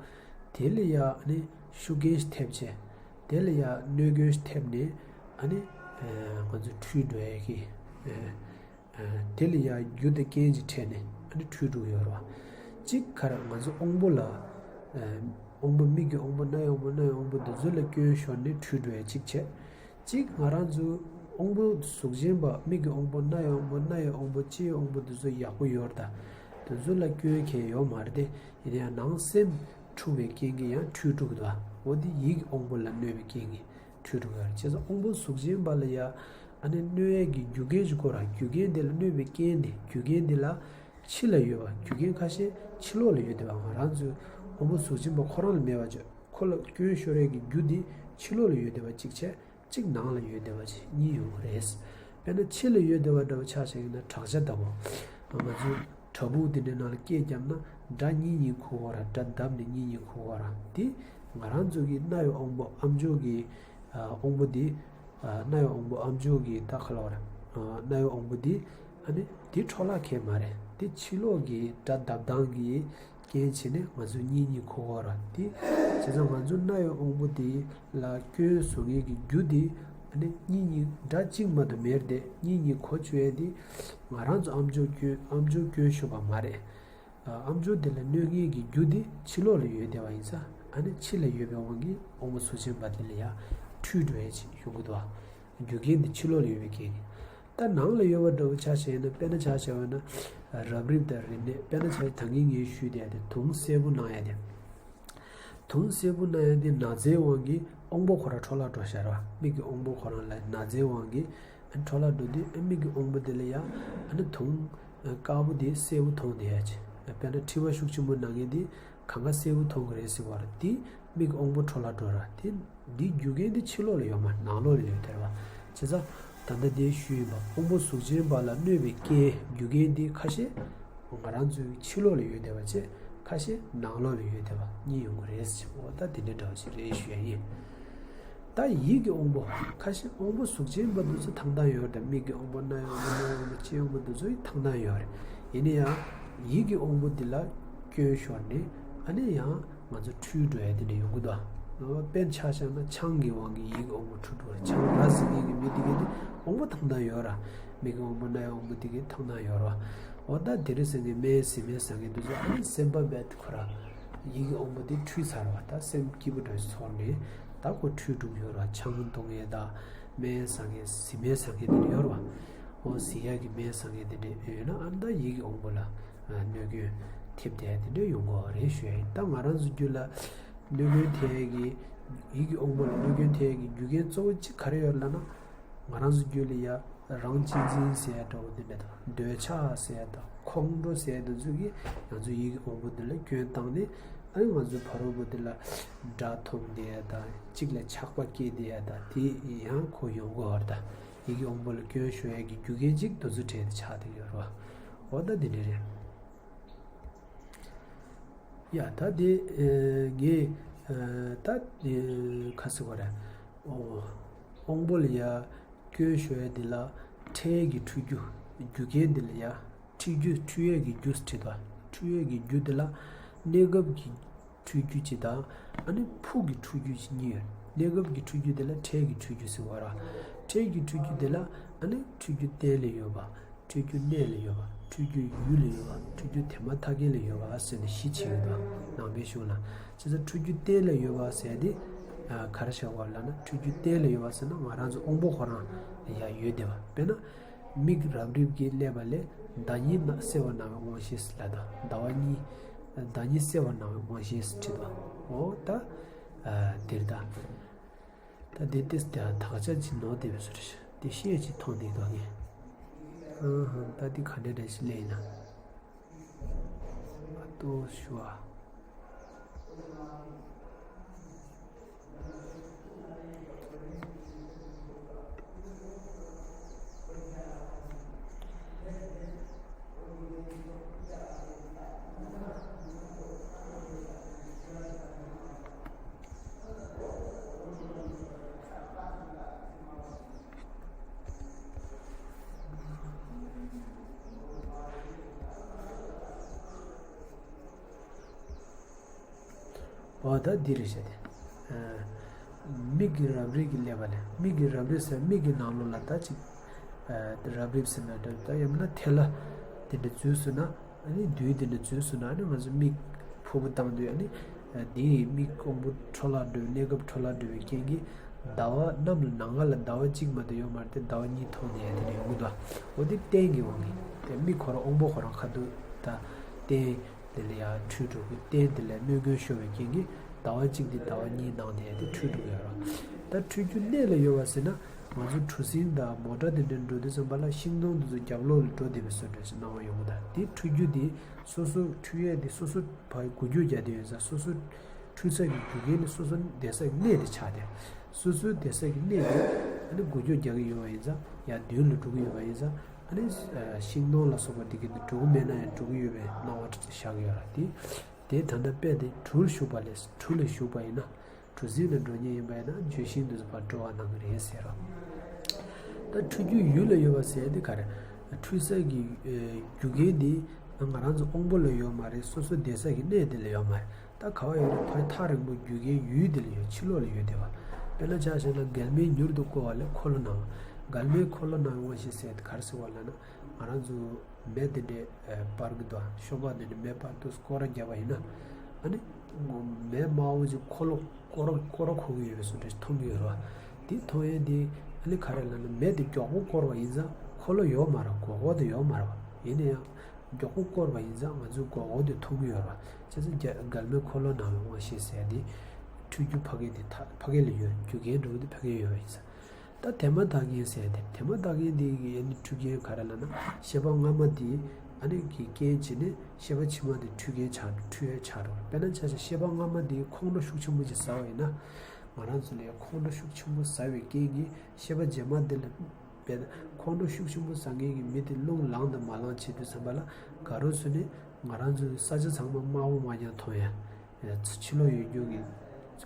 དེ་ལ་ཡ་ནི་ཤུགས་རྐྱེན་ཞིག་ཐེབས་བྱས། དེ་ལ་ཡ་གནོད་སྐྱོན་ཞིག་ཐེབས་ནས་ཨ་ནི་ང་ཚོ་འཁྲུལ་འགྲོ་ཡ་གི། དེ་ལ་ཡང་རྒྱུ་དང་རྐྱེན་གྱི་ཕྲད་ནས་ཨ་ནི་འཁྲུལ་འགྲོ་གི་ཡོད་རེད་བ། གཅིག་ག་རེ་ང་ཚོ་དབང་པོ་ལ། དབང་པོ། མིག་གི་དབང་པོ། རྣ་བའི་དབང་པོ། སྣ་བའི་དབང་པོ་འདི་ཚོ་ལ་སྐྱོན་ཤོར་ནས་འཁྲུལ་འགྲོ་ཡ་གཅིག་བྱས། གཅིག་ང་རང་ཚོ་དབང་པོ་གཟུགས་ཅན་པ། མིག་གི་དབང་པོ། རྣ་བའི་དབང་པོ། སྣའི་དབང་པོ། ལྕེའི་དབང་པོ་འདི་ཚོ་ཡག་པོ་ཡོད་རེད་ད། འདི་ཚོ་ལ་སྐྱོན་གང་ཡང་ཡོད་མ་རེད་དེ། ཡིན་ན་ཡང་ནང་སེམས་འཁྲུགས་པའི་རྐྱེན་གྱིས་ཡང་འཁྲུལ་འགྲོ་གི་འདུག་འོ་འདི་ཡིད་ཀྱི་དབང་པོ་ལ་གནོད་པའི་རྐྱེན་གྱིས། འཁྲུལ་འགྲོ་གི་ཡོད་རེད། བྱས་ཙང་དབང་པོ་གཟུགས་ཅན་པ་ལ་ཡ་ཨ་ནི་གནོད་ཡས་ཀྱི་རྒྱུ་རྐྱེན་ཞིག་དགོས་ར། རྒྱུ་རྐྱེན་དེ་ལ་གནོད་པའི་རྐྱེན་དེ། རྒྱུ་རྐྱེན་དེ་ལ་ཕྱི་ལ་ཡོད་པ། རྒྱུ་རྐྱེན་ཁ་ཤས་ཕྱི་ལོགས་ལ་ཡོད་བསྡད་པ། ང་རང་ཚོའི་དབང་པོ་གཟུགས་ཅན་པ་ཁོ་རང་ལ་མེད་པ་བྱས། ཁོ་ལ་སྐྱོན་ཤོར་ཡས་ཀྱི་རྒྱུ་དེ་ཕྱི་ལོགས་ལ་ཡོད་བསྡད་པ་གཅིག་བྱས། གཅིག་ནང་ལ་ཡོད་བསྡད་པ་གཅིག་གཉིས་ཡོང་གི་རེད། དཔེར་ན་ཕྱི་ལ་ཡོད་བསྡད་པ་འདྲ་བོ་ཆ་བཞག་ཡིན་ན་བྲག་ཆ་ལྟ་བུ། ང་ཚོའི་བྲག་ཕུག་དེ་འདྲའི་ནང་ལ་སྐད་བརྒྱབ་ན་སྒྲ་གཉིས་གཉིས་གོ་གོ་ར། སྒྲ་བརྡབས་ནས་གཉིས་གཉིས་གོ་གོ་ར། དེ་ང་རང་ཚོ་གི་རྣ་བའི་དབང་པོ། ཨམ་ཅོག་གི་དབང་པོ་དེ། རྣ་བའི་དབང་པོ། ཨམ་ཅོག་གི་ད་ག་ལབ་ར། རྣ་བའི་དབང་པོ་དེ། ཨ་ནི་དེ་འཕྲོ་བརླག་གང་ཡང་མ་རེད། དེ་ཕྱི་ལོགས་ཀྱི་སྒྲ་བརྡབ་སྟངས་ཀྱི་རྐྱེན་བྱས་ནས་ང་ཚོ་གཉིས་གཉིས་གོ་གོ་ར། དེ་བྱས་ཙང་ང་ཚོ་རྣ་བའི་དབང་པོ་དེ་ལ་སྐྱོན་བཟོ་མཁན་གྱི་རྒྱུ་དེ། ཨ་ནི་གཉིས་གཉིས་སྒྲ་གཅིག་མ་གཏོགས་མེད་རེད་དེ། གཉིས་གཉིས་གོ་བཅུག་ཡས་དེ་ང་རང་ཚོ་ཨམ་ཅོག་སྐྱོན། ཨམ་ཅོག་སྐྱོན་ཤོར་བ་མ་རེད། ཨམ་ཅོག་དེ་ལ་གནོད་མཁན་གྱི་རྒྱུ་དེ་ཕྱི་ལོགས་ལ་ཡོད་བསྡད་པ་ཡིན་ཙང་ ཨ་ནི་ཕྱི་ལ་ཡོད་པའི་དབང་གིས་དབང་པོ་གཟུགས་ཅན་པ་དེ་ལ་ཡང་འཁྲུལ་འགྲོ་ཡ་ཅིག་ཡོང་གི་འདུག་བ། རྒྱུ་རྐྱེན་དེ་ཕྱི་ལོགས་ལ་ཡོད་པའི་རྐྱེན་གྱིས། ད་ནང་ལ་ཡོད་པ་འདྲ་བོ་ཆ་བཞག་ན། དཔེར་ན་ཆ་བཞག་པ་ན། རབ་རིབ་དང་རིམས་ནད། དཔེར་ན་ཆ་བཞག་ད་གིན་ངས་ཞུས་བསྡད་དེ། དུང་སེར་པོ་སྣང་ཡ་དེ། དུང་སེར་པོ་སྣང་ཡ་དེ་ན་ཚའི་དབང་གིས་དབང་པོ་ཁོ་རང་འཕྲོ་བརླག་འགྲོ་ཤག་ར། མིག་གི་དབང་པོ་ཁོ་རང་ལ་ན་ཚའི་དབང་གིས་འཕྲོ་བརླག་འགྲོ་དུས། མིག་གི་དབང་པོ་དེ་ལ་ཡང་ཨ་ནི་དུང་དཀར་པོ་དེ་སེར་པོ་མཐོང་བསྡད་ཡ་ཅིག། དཔེར་ན་མཁྲིས་པ་ཤུགས་ཆེན་པོ་ན་མཁན་དེ་གང་ག་སེར་པོ་མཐོང་གི་རེད་ཟེར་བ་རེད། དེ་མིག་གི་དབང་པོ་འཕྲོ་བརླག་འགྲོ་ར། དེ་འདིའི་རྒྱུ་རྐྱེན་དེ་ཕྱི་ལོགས་ལ་ཡོད་མ་རེད། ནང་ལོགས་ལ་ཡོད་དེ་རེད་བ། བྱས་ཙང་ད་ལྟ་དེ་ཞུས་ཡིན་པ། དབང་པོ་གཟུགས་ཅན་པ་ལ་གནོད་པའི་རྐྱེན་རྒྱུ་རྐྱེན་དེ་ཁ་ཤས་ང་རང་ཚོའི་ཕྱི་ལོགས་ལ་ཡོད་བསྡད་པ་བྱས། ཁ་ཤས་ནང་ལོགས་ལ་ཡོད་བསྡད་པ་གཉིས་ཡོང་གི་རེད་ཟེར། འོ་ད་དེ་འདྲ་འདྲ་བ་ཞིག་རེད་ཞུ་ཡ་ཡིན། ད་ཡིད་ཀྱི་དབང་པོ། ཁ་ཤས་དབང་པོ་གཟུགས་ཅན་པ་འདི་ཚོ་ཐང་ཐང་ཡོད་རེད། མིག་གི་དབང་པོ། རྣ་ཡི་དབང་པོ། སྣའི་དབང་པོ། ལྕེའི་དབང་པོ་འདི་ཚོ་ཡི་ཐང་ཐང་ཡོད་རེད། ཡིན་ན་ཡང་ཡིད་ཀྱི་དབང་པོ་འདི་ལ་སྐྱོན་ཤོར་ནས་ཨ་ནི་ཡང་ང་ཚོ་འཁྲུལ་འགྲོ་ཡ་དེ་འདྲ་ཡོང་གི་འདུག། དཔེར་ཆ་བཞག་ན་ཆང་གི་དབང་གིས་ཡིད་ཀྱི་དབང་པོ་འཁྲུལ་འགྲོ་རེད། ཆང་རག་ཟ་མཁན་གྱི་མི་དེ་གའི་དེ་དབང་པོ་ཐང་ཐང་ཡོད་ར། མིག་གི་དབང་པོ། རྣ་ཡི་དབང་པོ་དེ་གའི་ཐང་ཐང་ཡོད་ར། འོ་ད་དེ་རིང་སང་གི་སྨན་ཟས་སྨན་ཟ་མཁན་དེ་ཚོ་ཨ་ནི་སེམས་པ་རྦད་ཁོ་ར་ཡིད་ཀྱི་དབང་པོ་དེ་འཁྲུལ་ཚར་བ། ད་སེམས་སྐྱིད་པོ་འདྲ་ཞིག་ཚོར་ནས་ད་ཁོ་འཁྲུལ་འགྲོ་གི་ཡོད་ར། ཆང་འཐུང་མཁན་དང་། སྨན་ཟ་མཁན། ཟས་སྨན་ཟ་མཁན་དེ་འདྲ་ཡོད་ར་བ། འོ་ཟས་ཡག་གི་སྨན་ཟ་མཁན་དེ་འདྲ་ཡོད་ན་ཨ་ནི་ད་ཡིད་ཀྱི་དབང་པོ་ལ་གནོད་སྐྱོན་ཐེབས་བསྡད་དེ་འདྲ་ཡོང་གི་རེད་ཞུ་ཡ་ཡིན། ད་ང་རང་ཚོ་རྒྱུད་ལ་གནོད་སྐྱོན་ཐེབས་ཡ་གི། ཡིད་ཀྱི་དབང་པོ་ལ་གནོད་སྐྱོན་ཐེབས་ཡ་གི་རྒྱུ་རྐྱེན་གཙོ་བོ་གཅིག་ག་རེ་ཡོད་ལབ་ན། ང་རང་ཚོ་རྒྱུད་ལ་ཡ་རང་གཅེས་འཛིན་ཟེར་ཡ་འདྲ་བོ་དེ་འདྲ་དང་། འདོད་ཆགས་ཟེར་ཡ་དང་ཁོང་ཁྲོ་ཟེར་ཡ་དེ་ཚོ་གིས་ང་ཚོ་ཡིད་ཀྱི་དབང་པོ་འདི་ལ་སྐྱོན་བཏང་ནས། ཨ་ནི་ང་ཚོ་ཕ་རོལ་པོ་འདི་ལ་དགྲ་ཐོབ་བསྡད་ཡ་དང་། གཅིག་ལ་ཆགས་པ་སྐྱེས་བསྡད་ཡ་དང་། དེ་ཡང་ཁོ་ཡོང་གི་ཡོད་རེད། ད་ཡིད་ཀྱི་དབང་པོ་ལ་སྐྱོན་ཤོར་ཡ་གི་རྒྱུ་རྐྱེན་གཅིག་དེ་ཚོ་གྲས་དེ་ཆགས་བསྡད་ཡོད་རེད་བ། འོ་ད་འདི་འདྲ་རེད། ཡ་ད་དེ་ཨེ་ངས་ཨེ་ད་ཨེ་ཁ་སི་བ་ར། ཨོ་དབང་པོ་ལ་ཡ་སྐྱོན་ཤོར་ཡ་དེ་ལ་འཕྲལ་གྱི་འཁྲུལ་རྒྱུ། རྒྱུ་རྐྱེན་དེ་ལ་ཡ་འཁྲུལ་རྒྱུ། འཁྲུལ་ཡས་ཀྱི་རྒྱུ་ཟེར་བ། འཁྲུལ་ཡས་ཀྱི་རྒྱུ་དེ་ལ་གནས་སྐབས་ཀྱི་འཁྲུལ་རྒྱུ་གཅིག་དང་། ཨ་ནི་ཕུགས་ཀྱི་འཁྲུལ་རྒྱུ་གཅིག་གཉིས་ཡོད། གནས་སྐབས་ཀྱི་འཁྲུལ་རྒྱུ་དེ་ལ་འཕྲལ་གྱི་འཁྲུལ་རྒྱུ་ཟེར་བ་ར། འཕྲལ་གྱི་འཁྲུལ་རྒྱུ་དེ་ལ་ཨ་ནི་འཁྲུལ་རྒྱུ་གཏན་ལ་ཡོད་པ། འཁྲུལ་རྒྱུ་གནས་ལ་ཡོད་པ། འཁྲུལ་རྒྱུ་ཡུལ་ལ་ཡོད་པ། འཁྲུལ་རྒྱུ་དེ་མ་ཐག་རྐྱེན་ལ་ཡོད་པ་ཟེར་ནས་བཞི་ཕྱེ་ཡོད་པ། ནང་པའི་གཞུང་ལ། བྱས་ཙང་འཁྲུལ་རྒྱུ་གཏན་ལ་ཡོད་པ་ཟེར་དེ་ག་རེ་བྱ་བ་ལབ་ན། འཁྲུལ་རྒྱུ་གཏན་ལ་ཡོད་པ་ཟེར་ན་ང་རང་ཚོ་དབང་པོ་ཁོ་རང་ལ་ཡ་ཡོད་བསྡད་པ། དཔེར་ན་མིག་རབ་རིབ་ཀྱིས་བསླད་པ་ལས་ཟླ་ཉིན་གསལ་བར་སྣང་བའི་དབང་ཤེས་ལབ་དང་། ཟླ་བ་གཉིས། ཟླ་ཉིན་གསལ་བར་སྣང་བའི་དབང་ཤེས་བྲིས་དང་། འོ་ད་དེར་ད། ད་དེ་ཏིས་དེ་དག་ཆ་ཅིག་ནོར་བསྡད་པའི་བཟོ་འདྲ་ཞིག། དེ་ཤེས་ཅིག་མཐོང་བསྡད་འདུག་ངས། ཨ་ཧ། ད་དེ་ག་འདྲ་འདྲ་ཞིག་ལས་ཡིན་ན། ཨ་ཏོ་ཞུ་བ། འོ་ད་འདི་རེད་བཤད་དེ། མིག་གི་རབ་རིབ་ཀྱིས་བསླད་པ་ལས། མིག་གི་རབ་རིབ་ཟེར་མིག་གི་ནང་ལོགས་ལ་ད་ཅིག་རབ་རིབ་ཟེར་ན་འདྲ། ད་ཡང་མིན་ན་ཐལ་བ་དེ་འདྲ་འཛུལ་སོང་ན། ཨ་ནི་རྡུལ་དེ་འདྲ་འཛུལ་སོང་ན། ཨ་ནི་ང་ཚོ་མིག་ཕུར་བུ་བཏང་དུས། ཨ་ནི་དེའི་མིག་དབང་པོ་འཕྲོ་བརླག་འགྲོ། གནས་སྐབས་འཕྲོ་བརླག་འགྲོ་བའི་རྐྱེན་གྱིས་ཟླ་བ་གནམ་ལ་ནམ་མཁའ་ལ་ཟླ་བ་གཅིག་མ་གཏོགས་ཡོད་མ་རེད་དེ། ཟླ་བ་གཉིས་མཐོང་ནས་དེ་འདྲ་ཡོང་གི་འདུག། འོ་དེ་རྟེན་གྱི་དབང་གིས། དེ་མིག་ཁོ་རང་དབང་པོ་ཁོ་རང་ཁ་ཐུག་ད་རྟེན་དེ་ལ་ཡང་འཁྲུལ་འགྲོ་གི། རྟེན་དེ་ལ་གནོད་སྐྱོན་ཤོར་བའི་རྐྱེན་གྱིས་ཟླ་བ་གཅིག་དེ་ཟླ་བ་གཉིས་སྣང་དེ་དེ་འཁྲུལ་འགྲོ་གི་ཡོད་རེད། ད་འཁྲུལ་རྒྱུ་གནས་ལ་ཡོད་པ་ཟེར་ན། ང་ཚོ་གྲུ་གཟིངས་དང་མོ་ཊ་དེ་འདྲ་འགྲོ་དུས་ཙམ་པ་ལ་ཤིང་སྡོང་དེ་ཚོ་རྒྱབ་ལོགས་ལ་འགྲོ་བསྡད་པའི་བཟོ་འདྲ་ཞིག་སྣང་བ་ཡོང་གི་འདུག། དེ་འཁྲུལ་རྒྱུ་དེ་སོ་སོ་འཁྲུལ་ཡས་དེ་སོ་སོ་ཕར་འགུལ་སྐྱོད་རྒྱག་བསྡད་ཡོད་ཙང་། སོ་སོ་འཁྲུལ་ས་གི་རྒྱུ་རྐྱེན་ནི་སོ་སོ་བསྡད་ས་གི་གནས་དེ་ཆགས་ཏེ། སོ་སོའི་བསྡད་ས་གི་གནས་དེ་ཨ་ནི་འགུལ་སྐྱོད་རྒྱག་གི་ཡོད་པ་ཡིན་ཙང་། ཡང་མདུན་ལ་འགྲོ་གི་ཡོད་པ་ཡིན་ཙང་། ཨ་ནི་ཤིང་སྡོང་ལ་སོགས་པ་དེ་གི་འགྲོ་གི་མེད་ན་ཡང་འགྲོ་གི་ཡོད་པའི་སྣང་བ་ཤར་གི་ཡོད་ར། དེ་དེ་ད་ལྟ་དཔེ་དེ་གྲུར་ཞུགས་པ་ལས། གྲུ་ལ་ཞུགས་པ་ཡིན་ན། གྲུ་གཟིངས་ལ་འགྲོ་མཁན་ཡིན་པ་ཡིན་ན་ལྗོན་ཤིང་དེ་ཚོ་ཕར་སྤྲོ་བ་གནང་གི་རེད་ཟེར་རོ། ད་འཁྲུལ་རྒྱུ་ཡུལ་ལ་ཡོད་པ་ཟེར་དེ་ག་རེ། འཁྲུལ་ས་གི་རྒྱུ་རྐྱེན་དེ་ང་རང་ཚོ་དབང་པོ་ལ་ཡོད་མ་རེད། སོ་སོ་བསྡད་ས་གི་གནས་དེ་ལ་ཡོད་མ་རེད། ད་ག་བ་ཡོད་རེད། ཕ་ཐག་རིང་པོ་རྒྱུ་རྐྱེན་ཡུལ་དེ་ལ་ཡོད། ཕྱི་ལོགས་ལ་ཡོད་བསྡད་པ། དཔེར་ན་ཆ་བཞག་ན་མགལ་མེ་མྱུར་དུ་བསྐོལ་བ་ལས་འཁོར་ལོ་སྣང་བ། མགལ་མེ་འཁོར་ལོ་སྣང་བའི་དབང་ཤེས་ཟེར་དེ་ག་རེ་ཟེར་བ་ལབ་ན། ང་རང་ཚོ་མེ་དེ་འདྲའི་སྤར་གི་འདུག། ཤོག་སྦག་དེ་འདྲའི་མེ་སྤར་དུས་སྐོར་ར་བརྒྱབ་པ་ཡིན་ན། ཨ་ནི་ མེ་དམར་པོ་ཅིག་འཁོར་ལོ་སྐོར་སྐོར་འཁོར་གྱི་ཡོད་པའི་བཟོ་འདྲ་ཞིག་མཐོང་གི་ཡོད་རེད་བ། དེ་མཐོང་ཡས་དེ་ཨ་ནི་ག་རེ་ལབ་ན། མེ་དེ་མགྱོགས་པོ་བསྐོར་བ་ཡིན་ཙང་འཁོར་ལོ་ཡོད་མ་རེད། སྒོར་སྒོར་དེ་ཡོད་མ་རེད་བ། ཡིན་ན་ཡང་མགྱོགས་པོ་བསྐོར་བ་ཡིན་ཙང་ང་ཚོའི་སྒོར་སྒོར་དེ་མཐོང་གི་ཡོད་རེད་བ། བྱས་ཙང་རྒྱ་མགལ་མེ་འཁོར་ལོ་ནང་བའི་དབང་ཤེད་ཟེར་ཡ་དེ་འཕྲུལ་རྒྱུ་ཕ་གི་དེ་ད་ཕ་གི་ལ་ཡོད། རྒྱུ་རྐྱེན་འདྲ་བོ་དེ་ཕ་གི་ཡོད་པ་ཡིན་ཙང་། ད་དེ་མ་ཐག་རྐྱེན་ཟེར་ཏེ། དེ་མ་ཐག་རྐྱེན་འདི་གི་ཨ་ནི་འཕྲུལ་རྐྱེན་ག་རེ་ལབ་ན། ཤེས་པ་སྔ་མ་འདི་ཨ་ནི་གི་རྐྱེན་བྱས་ནས་ཤེས་པ་ཕྱི་མ་འདི་འཕྲུལ་རྐྱེན་ཆགས་འཕྲུལ་ཡས་ཆགས་འགྲོ། དཔེར་ན་ཆ་བཞག་ཤེས་པ་སྔ་མ་འདི་ཁོང་ཁྲོ་ཤུགས་ཆེན་པོ་ཅིག་ཟ་བ་ཡིན་ན། ང་རང་ཚོ་ལ་ཁོང་ཁྲོ་ཤུགས་ཆེན་པོ་ཟ་བའི་རྐྱེན་གྱིས་ཤེས་པ་རྗེས་མ་འདི་ལ། དཔེར་ན་ཁོང་ཁྲོ་ཤུགས་ཆེན་པོ་ཟ་མཁན་གྱི་མི་དེ་རླུང་ལངས་དང་མ་ལངས་བྱེད་དུས་ཙམ་པ་ལ། དགའ་རོགས་ཚོ་ནི་ང་རང་ཚོའི་ས་ཆ་ཚང་མ་དམར་པོ་མ་རྐྱང་མཐོང་ཡ། ཕྱི་ལོགས་ཡོད་རྒྱུ་གི་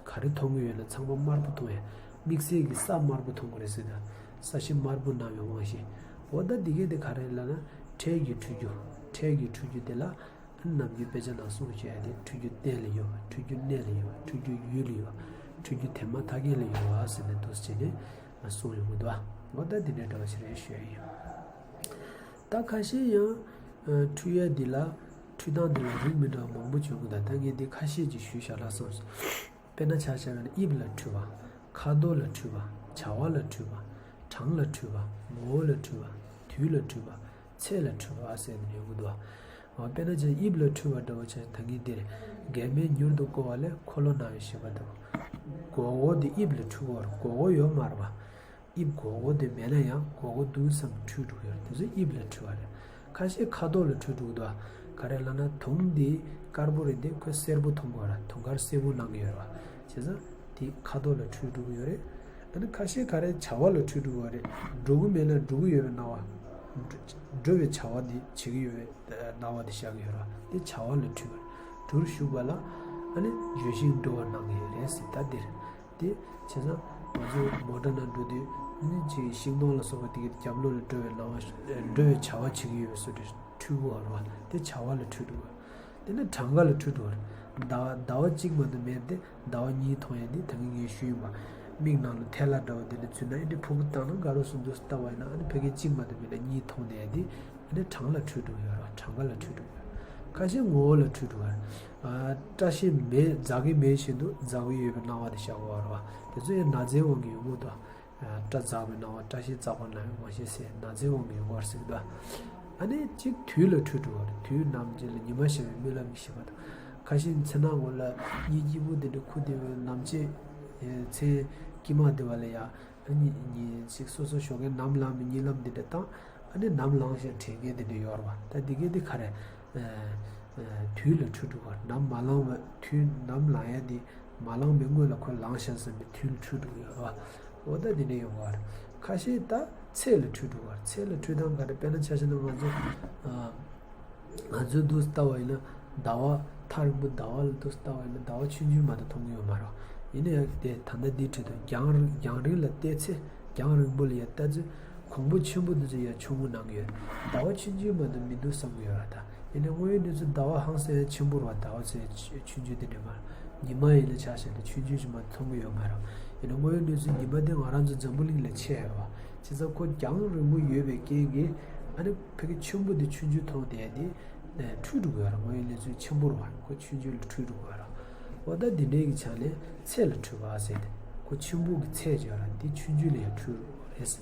ག་རེ་མཐོང་གི་ཡོད་ན་ཚང་མ་དམར་པོ་མཐོང་ཡ། དམིགས་བསལ་གྱི་ས་དམར་པོ་མཐོང་གི་རེད་ཟེར་ད། ས་གཞི་དམར་པོ་ནང་ཡོད་དབང་ཤེད། འོ་ད་འདི་གས་དེ་ག་རེ་ལབ་ན། འཕྲལ་གྱི་འཕྲུལ་རྒྱུ། འཕྲལ་གྱི་འཕྲུལ་རྒྱུ་དེ་ལ་ཨ་ནི་ནམ་རྒྱུན་དཔེ་ཆ་ནང་གསུངས་བྱས་ཏེ། འཕྲུལ་རྒྱུ་གཏན་ལ་ཡོད་པ། འཕྲུལ་རྒྱུ་གནས་ལ་ཡོད་པ། འཕྲུལ་རྒྱུ་ཡུལ་ལ་ཡོད་པ། འཕྲུལ་རྒྱུ་དེ་མ་ཐག་རྐྱེན་ལ་ཡོད་པ་ཟེར་ནས་འདུག་སེ་བྱས་ནས་གསུངས་ཡོང་གི་འདུག་འོ་ད་འདི་འདྲའི་འདྲ་བ་ཞིག་རེད་ཞུ་ཡ་ཡིན། ད་ཁ་ཤས་ཡང་། ཨ། འཕྲུལ་ཡས་འདི་ལ། འཕྲུལ་སྟངས་འདི་ལ་རིགས་མི་འདྲ་བ་མང་པོ་བྱུང་གི་འདུག་ད་ངས་འདི་ཁ་ཤས་ཅིག་ཞུས་བཞག་ལ་སོང་། དཔེར་ན་ཆ་བཞག་ན་དབྱིབས་ལ་འཕྲུལ་བ། ཁ་དོག་ལ་འཕྲུལ་བ། བྱ་བ་ལ་འཕྲུལ་བ། གྲངས་ལ་འཕྲུལ་བ། ངོ་བོ་ལ་འཕྲུལ་བ། དུས་ལ་འཕྲུལ་བ། ཚད་ལ་འཕྲུལ་བ་ཟེར་ནས་ཡོང་གི་འདུག་འོ་དཔེར་ན་ཆ་དབྱིབས་ལ་འཕྲུལ་བ་འདྲ་བོ་ཆ་ད་ངས་འདིར། རྒན་མོས་མྱུར་དུ་བསྐོར་བ་ལས་འཁོར་ལོ་ན་བའི་ཤེས་པ་འདུག་སྒོར་སྒོར་དེ་དབྱིབས་ལ་འཕྲུལ་བ་རེད། སྒོར་སྒོར་ཡོད་མ་རེད་པ། དབྱིབས་སྒོར་སྒོར་དེ་མེད་ན་ཡང་སྒོར་སྒོར་འདུག་བསམ་འཕྲུལ་འགྲོ་གི་རེད། དེ་ཚོ་དབྱིབས་ལ་འཕྲུལ་བ་རེད། ཁ་ཤས་ཁ་དོག་ལ་འཕྲུལ་འགྲོ་གི་འདུག་ག་རེ་ལབ་ན་དུང་འདི་དཀར་པོ་རེད་དེ་ཁོས་སེར་པོ་མཐོང་གི་ཡོད་རེད། དུང་དཀར་སེར་པོ་སྣང་གི་ཡོད་རེད་པ། བྱས་ཙང་དེ་ཁ་དོག་ལ་འཕྲུལ་འགྲོ་གི་ཡོད་རེད། ཨ་ནི་ཁ་ཤས་ག་རེ་བྱ་བ་ལ་འཕྲུལ་འགྲོ་གི་ཡོད་རེད། འགྲོ་གི་མེད་ན་འགྲོ་གི་ཡོད་པའི་སྣང་བ། འགྲོ་བའི་བྱ་བ་འདི་བྱེད་ཀྱི་ཡོད་པའི་སྣང་བ་དེ་ཤར་གི་ཡོད་རེད་པ། དེ་བྱ་བ་ལ་འཕྲུལ་བ་རེད། འགྲོ་རུ་ཞུགས་པ་ལ་ཨ་ནི་ལྗོན་ཤིང་འགྲོ་བ་སྣང་གི་ཡོད་རེད་ཟེར། ད་འདིར། དེ་བྱས་ཙང་ང་ཚོ་མོ་ཊ་ནང་འགྲོ་དུས་ཨ་ནི་ཅིག་ཤིང་སྡོང་ལ་སོགས་པ་དེ་གའི་རྒྱབ་ལོགས་ལ་འགྲོ་བའི་སྣང་བ། འགྲོ་བའི་བྱ་བ་བྱེད་ཀྱི་ཡོད་པའི་བཟོ་འདྲ་འཕྲུལ་གྱི་ཡོད་རེད་པ། དེ་བྱ་བ་ལ་འཕྲུལ་འགྲོ་གི་ཡོད་རེད། དེ་ནས་གྲངས་ཀ་ལ་འཕྲུལ་འགྲོ་གི་ཡོད་རེད། ཟླ་བ་ཟླ་བ་གཅིག་མ་གཏོགས་མེད་དེ་ཟླ་བ་གཉིས་མཐོང་ཡ་དེ་ད་གིན་ངས་ཞུས་ཡིན་པ། མིག་ནང་ལ་ཐལ་བ་འདྲ་བོ་དེ་འདྲ་ཚུད་ན། ཨེ་འདྲ་ཕུ་བུ་བཏང་ན་དགའ་རོགས་སུ་འདུག་ལྟ་བ་ཡིན་ན། ཨ་ནི་ཕ་གི་གཅིག་མ་གཏོགས་མེད་ན་གཉིས་མཐོང་དེ་ཡ་དེ། ཨ་ནི་གྲངས་ལ་འཕྲུལ་འགྲོ་གི་ཡོད་རེད། གྲངས་ཀ་ལ་འཕྲུལ་འགྲོ་གི་ཡོད་རེད། ཁ་ཤས་ངོ་བོ་ལ་འཕྲུལ་འགྲོ་གི་ཡོད་རེད། ཨ། བཀྲ་ཤིས་མེད། འཛག་གི་མེད་བཞིན་དུ་འཛག་གི་ཡོད་པའི་སྣང་བ་དེ་ཤར་གི་ཡོད་རེད་པ། དེ་ཚོ་ཡང་ན་ཚའི་དབང་གིས་ཡོང་གི་འདུག་ཨ། སྐྲ་འཛག་པའི་སྣང་བ། བཀྲ་ཤིས་འཛག་པར་སྣང་བའི་དབང་ཤེད་ཟེར། ན་ཚའི་དབང་གིས་ཡོང་གི་ཡོད་རེད་ཟེར་གི་འདུག་ཨ་ནི་གཅིག་དུས་ལ་འཕྲུལ་འགྲོ་གི་རེད། དུས་ནམ་ཅིག་ལ་ཉི་མ་ཤར་བའི་སྨོན་ལམ་གྱི་ཞིག་པ་དང་། ཁ་ཤས་མཚན་ནག་འོག་ལ་གཉིད་སྐྱིད་པོ་དེ་འདྲ་ཁུག་བསྡད་པའི་ནམ་ཕྱེད་མཚན་དཀྱིལ་མ་དེ་བ་ལ་ཡ། ཨ་ནི་ཉིན་ཞིག་སོ་སོ་ཞོགས་ཀས་ནམ་ལངས་པའི་གཉིད་ལམ་འདི་འདྲ་བཏང་། ཨ་ནི་ནམ་ལངས་ཤག་དྲན་མཁན་དེ་འདྲ་ཡོད་རེད་པ། ད་འདི་གས་འདི་ག་རེ། ཨ། ཨ། དུས་ལ་འཕྲུལ་འགྲོ་གི་རེད། ནམ་མ་ལངས་པ། དུས་ནམ་ལངས་ཡ་འདི་མ་ལངས་པའི་སྔོན་ལ་ཁོ་ལངས་ཤག་བསམ་པའི་དུས་ལ་འཕྲུལ་འགྲོ་གི་ཡོད་རེད་པ། འོ་ད་འདི་འདྲ་ཡོང་གི་རེད། ཁ་ཤས་ད་ཚད་ལ་འཕྲུལ་འགྲོ་གི་རེད། ཚད་ལ་འཕྲུལ་སྟངས་ག་རེ། དཔེར་ན་ཆ་བཞག་ན་ང་ཚོ། ཨ། ང་ཚོས་འདུག་སེ་ལྟ་བ་ཡིན་ན་ཟླ་བ། ཐག་རིང་པོ་ཟླ་བ་ལ་འདུག་སེ་ལྟ་བ་ཡིན་ན་ཟླ་བ་ཆུང་ཆུང་མ་གཏོགས་མཐོང་གི་ཡོད་མ་རེད། ཡིན་ན་ཡང་དེ་ད་ལྟ་འདིའི་ཁྲོད་དུ་རྒྱང་རིང་། རྒྱང་རིང་ལ་བལྟས་ཚེ། རྒྱང་རིང་པོ་ལ་ཡར་ལྟ་ཚེ། གོང་བུ་ཆེན་པོ་འདི་ཚོ་ཡར་ཆུང་ངུ་སྣང་གི་ཡོད། ཟླ་བ་ཆུང་ཆུང་མ་གཏོགས་མི་འདུག་བསམ་གི་ཡོད་རེད་ད། ཡིན་ན་དངོས་ཡོད་གནས་ཚུལ་ཟླ་བ་ཧང་སང་ཡང་ཆེན་པོ་རེད་པ། ཟླ་བ་ཚོ་ཆུང་ཆུང་དེ་འདྲ་མ་རེད། ཉི་མ་ཡིན་ན་ཆ་བཞག་ན་ཆུང་ཆུང་ཞིག་མ་གཏོགས་མཐོང་གི་ཡོད་མ་རེད། ཡིན་ན་དངོས་ཡོད་གནས་ཚུལ་ཉི་མ་དེ་ང་རང་ཚོ་འཛམ་བུ་གླིང་ལས་ཆེ་རེད་པ། བྱས་ཙང་ཁོ་རྒྱང་རིང་པོ་ཡོད་པའི་རྐྱེན་གྱིས། ཨ་ནི་ཕ་གི་ཆེན་པོ་དེ་ཆུང་ཆུང་མཐོང་དེ་དེ་འཕྲུལ་འགྲོ་གི་ཡོད་རེད། དངོས་ཡོད་གནས་ཚུལ་ཆེན་པོ་རེད་པ། ཁོ་ཆུང་ཆུང་ལ་འཕྲུལ་འགྲོ་གི་ཡོད་རེད། འོ་ད་འདི་འདྲའི་གི་ཆ་ནས་ཚད་ལ་འཕྲུལ་བ་ཟེར་ཏེ། ཁོ་ཆེན་པོ་གི་ཚད་ཅིག་ཡོད་རེད། འདི་ཆུང་ཆུང་ལ་ཡང་འཕྲུལ་འགྲོ་གི་རེད།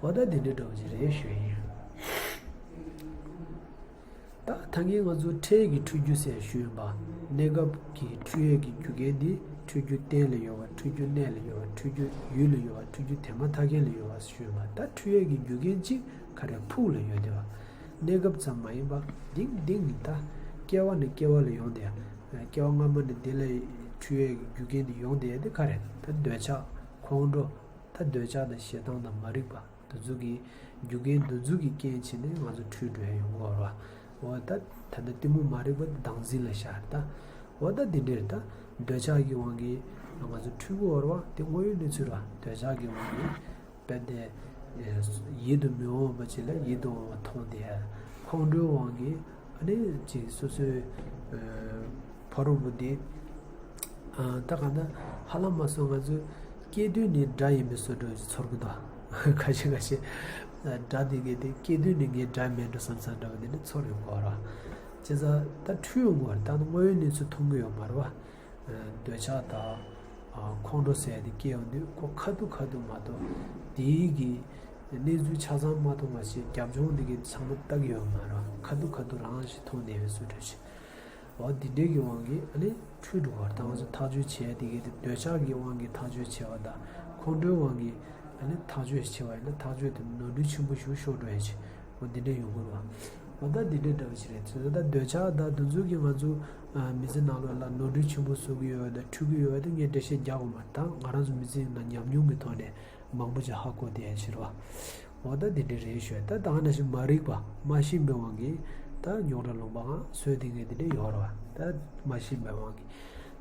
འོ་ད་འདི་འདྲའི་འདྲ་བོ་ཅིག་རེད་ཞུ་ཡ་ཡིན། ད་ད་གིན་ང་ཚོ་འཕྲལ་གྱི་འཕྲུལ་རྒྱུ་ཟེར་ཞུས་ཡིན་པ། གནས་སྐབས་ཀྱི་འཕྲུལ་ཡས་ཀྱི་རྒྱུ་རྐྱེན་འདི་འཕྲུལ་རྒྱུ་གཏན་ལ་ཡོད་པ། འཕྲུལ་རྒྱུ་གནས་ལ་ཡོད་པ། འཕྲུལ་རྒྱུ་ཡུལ་ལ་ཡོད་པ། འཕྲུལ་རྒྱུ་དེ་མ་ཐག་རྐྱེན་ལ་ཡོད་པ་ཞུས་ཡིན་པ། ད་འཕྲུལ་ཡས་ཀྱི་རྒྱུ་རྐྱེན་གཅིག་ག་རེ། ཕུགས་ལ་ཡོད་བསྡད་པ། གནས་སྐབས་ཙམ་མ་ཡིན་པ། འདིང་འདིང་ནི་ད་སྐྱེ་བ་ནས་སྐྱེ་བ་ལ་ཡོང་བསྡད་ཡ། སྐྱེ་བ་སྔ་མ་ནས་འདི་ལ་འཕྲུལ་ཡས་ཀྱི་རྒྱུ་རྐྱེན་འདི་ཡོང་བསྡད་ཡ་དེ་ག་རེ། ད་འདོད་ཆགས། ཁོང་ཁྲོ། ད་འདོད་ཆགས་དང་ཞེ་སྡང་དང་མ་རིག་པ། འདི་ཚོ་གི་རྒྱུ་རྐྱེན་འདི་ཚོ་གི་རྐྱེན་བྱས་ནས་ང་ཚོ་འཁྲུལ་འགྲོ་ཡ་ཡོང་གི་ཡོད་རེད་པ། འོ་ད་ད་ལྟ་གཏི་མུག་མ་རིག་པ་བདག་འཛིན་ལ་བཞག་ད། འོ་ད་འདི་འདྲ་རེད་ད། འདོད་ཆགས་ཀྱི་དབང་གིས་ང་ཚོ་འཁྲུལ་གྱི་ཡོད་རེད་པ། དེ་དངོས་ཡོད་གནས་ཚུལ་རེད། འདོད་ཆགས་ཀྱི་དབང་གིས་དཔེ་དེ་ཡིད་དུ་མི་འོང་བ་ཅིག་ལ་ཡིད་དུ་འོང་བ་མཐོང་དེ། ཁོང་ཁྲོའི་དབང་གིས། ཨ་ནི་ཅིག་སོ་སོའི་ཨ་ཕ་རོལ་པོ་འདི། ཨ་ད་ག་ན་ཧ་ལམ་མ་སོང་ང་ཚོ་སྐྱེ་དུས་ནས་དགྲ་ཡིན་པའི་བཟོ་འདྲ་ཚོར་གི་འདུག་ཁ་ཤས་ཁ་ཤས་དགྲ་འདི་གས་དེ་སྐྱེ་དུས་ནས་ངའི་དགྲ་མིན་འགྲོ་བསམ་བསམ་འདྲ་བ་འདི་ནི་ཚོར་ཡོང་གི་ཡོད་རེད། བྱས་ཙང་ད་འཁྲུལ་ཡོང་གི་རེད། ད་དངོས་ཡོད་གནས་ཚུལ་མཐོང་གི་ཡོད་མ་རེད་བ། འདོད་ཆགས་དང་ཁོང་ཁྲོ་ཟེར་དེ་སྐྱེ་ཡོང་དུས་ཁོ་ཁ་ཐུག་ཁ་ཐུག་མ་གཏོགས་དེའི་གི་གནས་ཚུལ་ཆ་ཚང་མ་མཐོང་བ་ཞིག་རྒྱབ་ལྗོངས་དེ་གི་ཚང་མ་ལྟ་གི་ཡོད་མ་རེད་བ། ཁ་ཐུག་ཁ་ཐུག་རང་ཞིག་མཐོང་བསྡད་པའི་བཟོ་འདྲ་ཞིག་འོ་འདི་འདྲའི་གི་དབང་གིས་ཨ་ནི་འཁྲུལ་འགྲོ་བར་ད་ང་ཚོ་ཐག་གཅོད་བྱས་དེ་གི་དེ་འདོད་ཆགས་ཀྱི་དབང་གིས་ཐག་གཅོད་བྱས་པ་དང་ཁོང་ཁྲོའི་དབང་གིས་ཨ་ནི་ཐག་གཅོད་བྱས་པ་ཡིན་ན་ཐག་གཅོད་དེ་ནོར་འཁྲུལ་ཆེན་པོ་ཞིག་ཤོར་འགྲོ་ཡ་ཆེ། འོ་འདི་འདྲ་ཡོང་གི་རེད་བ། འོ་ད་འདི་འདྲའི་འདྲ་བ་ཞིག་རེད། དེ་ད་འདོད་ཆགས་ད་དེ་ཚོ་གིས་ང་ཚོ་མི་ཚེ་ནང་ལོགས་ལ་ནོར་འཁྲུལ་ཆེན་པོ་བཟོ་གི་ཡོད་པ་དང་འཁྲུལ་གི་ཡོད་པ་དེ་ངས་འགྲེལ་བཤད་རྒྱག་དགོས་མ་རེད། ད་ང་རང་ཚོ་མི་ཚེ་ནང་ཉམས་མྱོང་གི་ཐོག་ནས། མང་པོ་ཅིག་ཧ་གོ་བསྡད་ཡ་ཕྱིར་བ། འོ་ད་འདི་འདྲ་རེད་ཤོད། ད་ད་ག་ནང་བཞིན་མ་རིག་པ་མ་ཤེས་པའི་དབང་གིས་ད་རྙོག་དྲ་ལུང་པའང་བཟོས་བསྡད་མཁན་འདི་འདྲ་ཡོད་རེད་བ། ད་མ་ཤེས་པའི་དབང་གིས་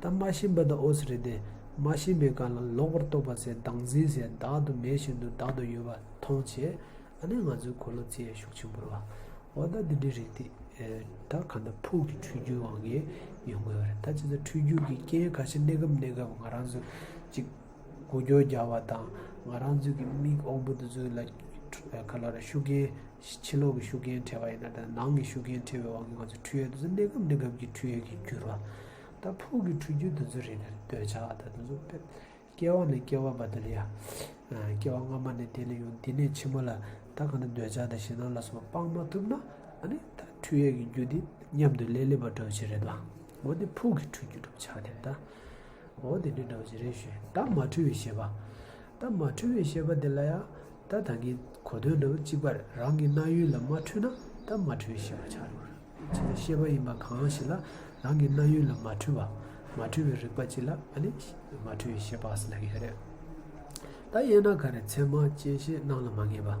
ད་མ་ཤེས་པ་ད་འོ་ཙི་རེད་དེ། མ་ཤེས་པའི་སྒང་ལ་ལོག་པར་རྟོག་པ་ཟེར་བདག་འཛིན་ཟེར་བདག་ཏུ་མེད་བཞིན་དུ་བདག་ཏུ་ཡོད་པ་མཐོང་བྱས། ཨ་ནི་ང་ཚོའི་གོ་ལོག་ཚིག་ཡ་ཤུགས་ཆེན་པོ་རེད་བ། འོ་ད་འདི་འདྲའི་རིགས་དེ་ད་གང་ལྟར་ཕུགས་ཀྱི་འཁྲུལ་རྒྱུའི་དབང་གིས་ཡོང་གི་ཡོད་རེད། ད་ཅི་ལྟར་འཁྲུལ་རྒྱུ་གི་རྐྱེན་ཁ་ཤས་གནས་སྐབས་གནས་སྐབས་ང་རང་ཚོ་ཅིག་སྒུག་སྐྱོར་རྒྱག་པ་དང་ང་རང་ཚོ་གི་མིག་དབང་པོ་དེ་ཚོ་ལ་ག་ལ་ར་ཤུགས་རྐྱེན་ཕྱི་ལོགས་ཀྱི་ཤུགས་རྐྱེན་འཕྲད་པ་ཡིན་ན་ད་ནང་གི་ཤུགས་རྐྱེན་འཕྲད་པའི་དབང་གིས་ང་ཚོ་འཁྲུལ་ཡས་དེ་ཚོ་གནས་སྐབས་གནས་སྐབས་ཀྱི་འཁྲུལ་ཡས་ཀྱི་རྒྱུ་རེད་བ། ད་ཕུགས་ཀྱི་འཁྲུལ་རྒྱུ་དེ་ཚོ་རེད། ད་འདོད་ཆགས་ད་དེ་ཚོ་དཔེ། སྐྱེ་བ་ནས་སྐྱེ་བ་བར་དུ་ལ་ཡ། སྐྱེ་བ་སྔ་མ་ནས་དེ་ལ་ཡོང་དེ་ནས་ཕྱི་མ་ལ་ད་གང་ལྟར་འདོད་ཆགས་དང་ཞེ་སྡང་ལ་སོགས་པ་སྤང་མ་ཐུབ་ན་ཨ་ནི་ད་འཁྲུལ་ཡས་ཀྱི་རྒྱུ་དེ་མཉམ་དུ་ལེ་ལེ་བ་འདྲ་བོ་ཞིག་རེད་དོ། འོ་དེ་ཕུགས་ཀྱི་འཁྲུལ་རྒྱུ་འདྲ་བོ་ཆགས་དེ་ད། འོ་དེ་འདྲ་འདྲ་བོ་ཞིག་རེད་ཞུས། ད་མ་འཁྲུལ་བའི་ཤེས་པ། ད་མ་འཁྲུལ་བའི་ཤེས་པ་དེ་ལ་ཡ། ད་ད་གིན་གོ་དོན་འདྲ་བོ་གཅིག་པ་རེད། རང་གི་རྣ་ཡུལ་ལ་མ་འཁྲུལ་ན་ད་མ་འཁྲུལ་བའི་ཤེས་པ་ཆགས་འགྲོ་རེད། ཅི་ལྟར་ཤེས་པ་ཡིན་པ་གང་ཞིག་ལ་རང་གི་རྣ་ཡུལ་ལ་མ་འཁྲུལ་བ། མ་འཁྲུལ་བའི་རིག་པ་ཅིག་ལ་ཨ་ནི་མ་འཁྲུལ་བའི་ཤེས་པ་ཟེར་ལབ་ཀྱི་ཡོད་རེད། ད་དབྱེ་ན་ག་རེ་ཚད་མ་བཅད་ཤེས་སྣང་ལ་མ་ངེས་པ།